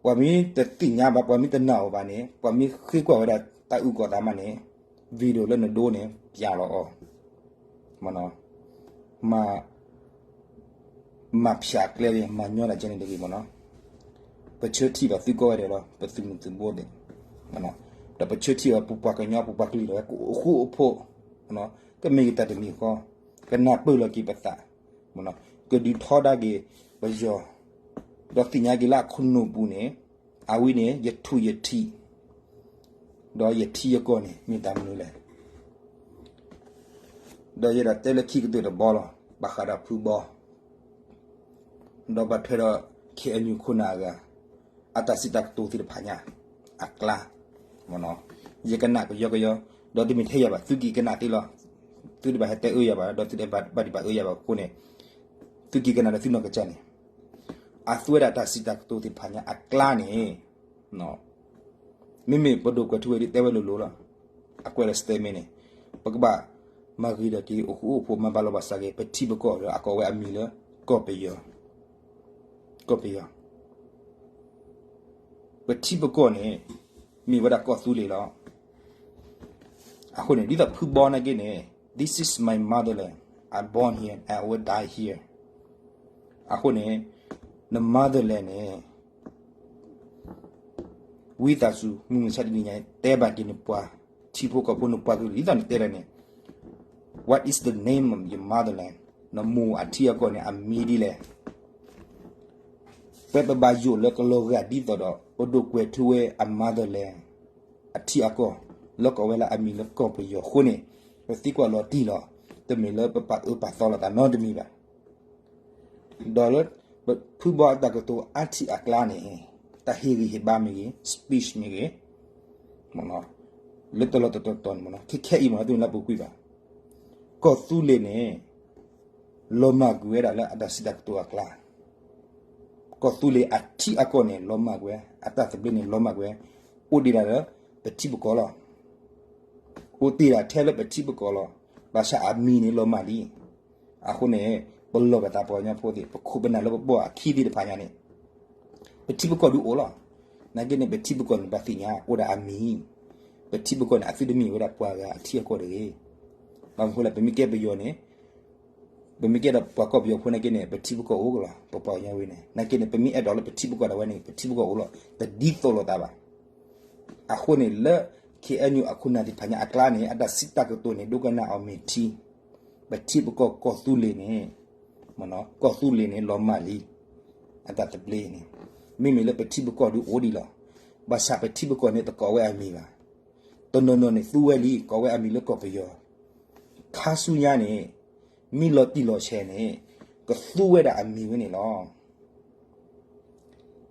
ပှၤမ့ၢ်တသ့ၣ်ညါဘၣ် ပှၤမ့ၢ်တနာ်အီၤဘၣ်န့ၣ် ပှၤမ့ၢ်ဃ့ကွၢ်ဝဲဒၣ်တၢ်အုၣ်ကီၤသးမးန့ၣ် video လၢနဒိန့ၣ် ပျးလီၤအီၤ မ့ၢ် မၤဖၠးကျဲန့ၣ် မၤညီဒၣ်ကဲန့ၣ်တဂ့ၤမ့ၢ်နီၤ, ပဆၢထံၣ်ဘၣ်သုကိးဂၤဒဲးလီၤ ပသုးမုၢ်သုးဘိသ့ၣ်, ဒီးပဆၢထံၣ်ဘၣ်ပပှၤကညီပပှၤကလုာ်လီၤ ကအိၣ်ဃူအိၣ်ဖိး, ကမ့ၢ်က့ၤတၢ်တမံၤဃီ, ကနၢ်ပၢၢ်လီၤက့ၤပသး, ကဒုးထီဒါက့ၤပယီၤ, ဒီးသ့ၣ်ညါက့ၤလၢအခိၣ်နူာ်ပူၤန့ၣ် အဝဲန့ၣ် ယထူၣ်ယထံး, ဒီးယထံယကီၢ်န့ၣ် မ့ၢ်တၢ်မနုၤလဲၣ်. ဒီးယဒၣ်တဲလၢခံကတၢၢ်တဘီလီၤ ဘၣ်ဃးဒီးဖုဘီ, ဒီးဘၣ်ထွဲဒီး ခ့ၣ်အဲၣ်ယူၣ် ခိၣ်နၢ်အဂၤ အတၢ်စံးတၢ်ကတိၤသ့ၣ်တဖၣ်ညါ အကျါ ယကနၣ်ကယီကယီ, ဒီးတမ့ၢ်ထဲယၤဘၣ်, သုက့ၤကနၣ်သ့လီၤ. သုတဘၣ်ဟဲတဲအၢယၤဘၣ်, ဒီးသုတဘၣ်ဒံးဘၣ်အၢယၤဘၣ်အဃိန့ၣ်, သုက့ၤကနၣ်ဒီးသုနီၢ်ကစၢ်န့ၣ်, အသူဝဲဒၣ်တၢ်စံးတၢ်ကတိၤသ့ၣ်တဖၣ်ညါအကျါန့ၣ် မ့မ့ၢ်ပဒိၣ်ကွဲးထူဝဲဒ်တဲဝဲလိၤလိၤလီၤ. အကွဲးလၢ statement န့ၣ်, ပကဘၣ်မၤဂ့ၤထီၣ်က့ၤ အိၣ်ဃူအိၣ်ဖိး မၤဘၣ်လိာ်ဘၣ်စးက့ၤ ပထံပကီၢ်ဒီးအကိးဝဲအမံၤလၢ ကီၢ်ပယီၤ, ကီၢ်ပယီၤ, ပထံပကီၢ်န့ၣ် မ့ၢ်ဝဲဒၣ်ကီၢ်သူလ့ၤလီၤ. အဃိန့ၣ် ဒ်သိးဖုဘီနာ်က့န့ၣ် This is my motherland, I born here, I will die here. အဃိန့ၣ် န motherland န့ၣ် ဝံသးစူၤ မုၢ်မဆါတနံၤညါ တဲဘၣ်က့ၤနပှၤထံဖိကီၢ်ဖိ နပှၤကလုာ် ဒ်သိးနတဲဒ်န့ၣ်, What is the name of your motherland? နမိၢ်အထံအကီၢ်န့ၣ် အမံၤဒ်လဲၣ်. ပပဘၣ်ယိၣ်လၢကလီၤဂာ်ဒ်သိးဒီး ပဒိၣ်ကွဲးထူဝဲအ motherland အထံအကီၢ် လၢကိးဝဲလၢအမံၤလၢကီၢ်ပယီၤအဃိန့ၣ်, ပသံကွၢ်လီၤတံၢ်လီၤ, တမ့ၢ်လၢပပာ်အၢပာ်သီလိာ်သးနီတမံၤဘၣ်. ဒီးလၢ ဖုဘီအတၢ်ကတိၤအါထံၣ်အကျါန့ၣ်, တၢ်ဟ့ၣ်ဂံၢ်ဟ့ၣ်ဘါမ့ၢ်ဂ့ၤ, speech မ့ၢ်ဂ့ၤ, လၢတလီၢ်တတီၤတီၤန့ၣ်မ့ၢ်နီၤ, ခဲခဲအံၤမ့ၢ်နီၤ တမ့ၢ်လၢပူၤကွံာ်ဘၣ်. ကီၢ်သူလ့ၤန့ၣ် လီၤမၢ်ကွံာ်ဝဲဒၣ်လၢအတၢ်စံးတၢ်ကတိၤအကျါ, ကီၢ်သူလ့ၤအထံအကီၢ်န့ၣ် လီၤမၢ်ကွံာ်ဝဲ, အတၢ်သဘျ့န့ၣ် လီၤမၢ်ကွံာ်ဝဲ, အိၣ်ဒံးဒၣ်လၢပထံပကီၢ်လီၤ. အိၣ်တ့ၢ်ဒၣ်ထဲလၢပထံပကီၢ်လီၤ. ဘၣ်ဆၣ်အမံၤန့ၣ်လီၤမၢ်လံ. အဃိန့ၣ် ပလီၢ်ပသးပှၤကညီဖိသ့ၣ် ပခိၣ်ပနၢ်လၢပဘီၣ်အခံသ့ၣ်တဖၣ်ညါန့ၣ် ပထံပကီၢ်ဒုးအိၣ်လီၤ. နာ်က့န့ၣ် ပထံပကီၢ်န့ၣ် ဘၣ်သ့ၣ်ညါအိၣ်ဒၣ်အမံၤ, ပထံပကီၢ်န့ၣ် အသုတမ့ၢ်ဝဲဒၣ်ပှၤဂၤအထံအကီၢ်တဂ့ၤ. ဘၣ်မနုၤဃိလဲၣ် ပမ့ၢ်ကဲပယီၤန့ၣ် ပမ့ၢ်ကဲဒီးပှၤကီၢ်ပယီၤဖိနာ်က့န့ၣ် ပထံပကီၢ်အိၣ်ကလီၤ, ပပှၤကညီဝဲန့ၣ် နာ်က့န့ၣ် ပမ့ၢ်အဲၣ်ဒိးလၢပထံပကီၢ်ဒၣ်ဝဲန့ၣ် ပထံပကီၢ်အိၣ်လီၤ, တဒ်သိးလိာ်သးဘၣ်. အဃိန့ၣ်လၢ ခ့ၣ်အဲၣ်ယူၣ် အခိၣ်နၢ်သ့ၣ်တဖၣ်ညါအကျါန့ၣ် အတၢ်စံးတၢ်ကတိၤန့ၣ် ဒိကနၣ်အီၤမ့ၢ်ထံ, ပထံပကီၢ်ကီၢ်သူလ့ၤန့ၣ် ကီၢ်သူလ့ၤန့ၣ် လီၤမၢ်လံ. အတၢ်သဘျ့န့ၣ် မ့မ့ၢ်လၢပထံပကီၢ်ဒုးအိၣ်ဒံးလီၤ. ဘၣ်ဆၣ်ပထံပကီၢ်န့ၣ် တကိးဝဲအမံၤဘၣ်. တနီၤနီၤန့ၣ် သူဝဲလံ ကိးဝဲအမံၤလၢကီၢ်ပယီၤ. ခါဆူညါန့ၣ် မ့ၢ်လီၤတံၢ်လီၤဆဲးန့ၣ် ကသူဝဲဒၣ်အမံၤဝဲန့ၣ်လီၤ.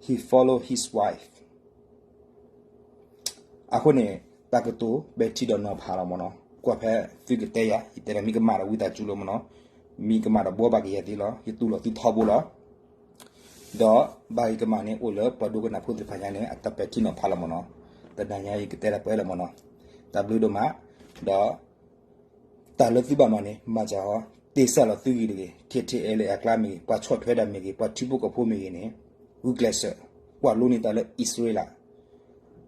He follow his wife. အဃိန့ၣ် တၢ်ကတိၤပဲာ်ထံဒီးနီၤဖးလီၤမ့ၢ်နီၤ, ကွၢ်ဖဲသုကတဲယၤ ယတဲဒၣ်မ့ၢ်ကမၣ်ဒီးဝံသးစူၤလီၤမ့ၢ်နီၤ, မ့ၢ်ကမၣ်ဒီးဘှီဘၣ်က့ၤယၤသ့လီၤ, ယတူၢ်လိာ်သုထီဘိလီၤ. ဒီးဘၣ်ဂ့ၤကမၣ်န့ၣ် အိၣ်လၢပှၤဒိကနၣ်ဖိသ့ၣ်တဖၣ်ညါန့ၣ် အတၢ်ပဲာ်ထံနီၤဖးလီၤမ့ၢ်နီၤ, တနၤညါယကတဲဒၣ်ပှဲၤလီၤမ့ၢ်နီၤ, တၢ်ဘျုးဒိၣ်မး, ဒီး တၢ်လၢသုဘၣ်မၤန့ၣ် မၤစၢၤအီၤ, တ့စၢ်လီၤသုဂ့ၤတဂ့ၤ, ခ့ၣ်ထံးအဲလဲၣ်အကျါမ့ၢ်ဂ့ၤ, ပှၤဆီၣ်ထွဲတၢ်မ့ၢ်ဂ့ၤ, ပှၤထံဖိကီၢ်ဖိမ့ၢ်ဂ့ၤန့ၣ်, ဂုာ်ကျဲးစၢး, ကွၢ်လိန့ၢ်တၢ်လၢအံၣ်စရ့လး,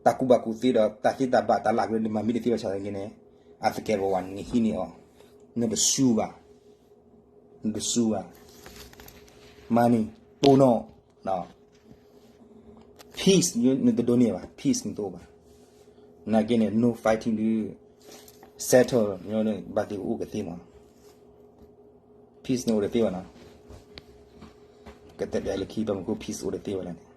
တၢ်ကူၣ်ဘၣ်ကူၣ်သ့ဒီး တၢ်သ့တၢ်ဘၣ်တၢ်လၢအကရၢန့ၣ် မၤမ့ၢ်တသ့ဘၣ်ဆၣ်သနာ်က့န့ၣ်, အသကဲးပဝးန့ၣ် နဟံးန့ၢ်အီၤ, နတစူၤဘၣ်, နတစူၤဘၣ်, မၤန့ၢ်, တိၢ်နီၣ် peace နတဒိးန့ၢ်ဘၣ်, peace နတအိၣ်ဘၣ်, နာ်က့န့ၣ် no fighting ဒုး settle ဘၣ်သ့ၣ်အိၣ်ကသ့မး, peace န့ၣ်အိၣ်တသ့ဘၣ်နီၤ, ကတဲပျးလၢခံ ဘၣ်မနုၤဃိ peace အိၣ်တသ့ဘၣ်လဲၣ်န့ၣ်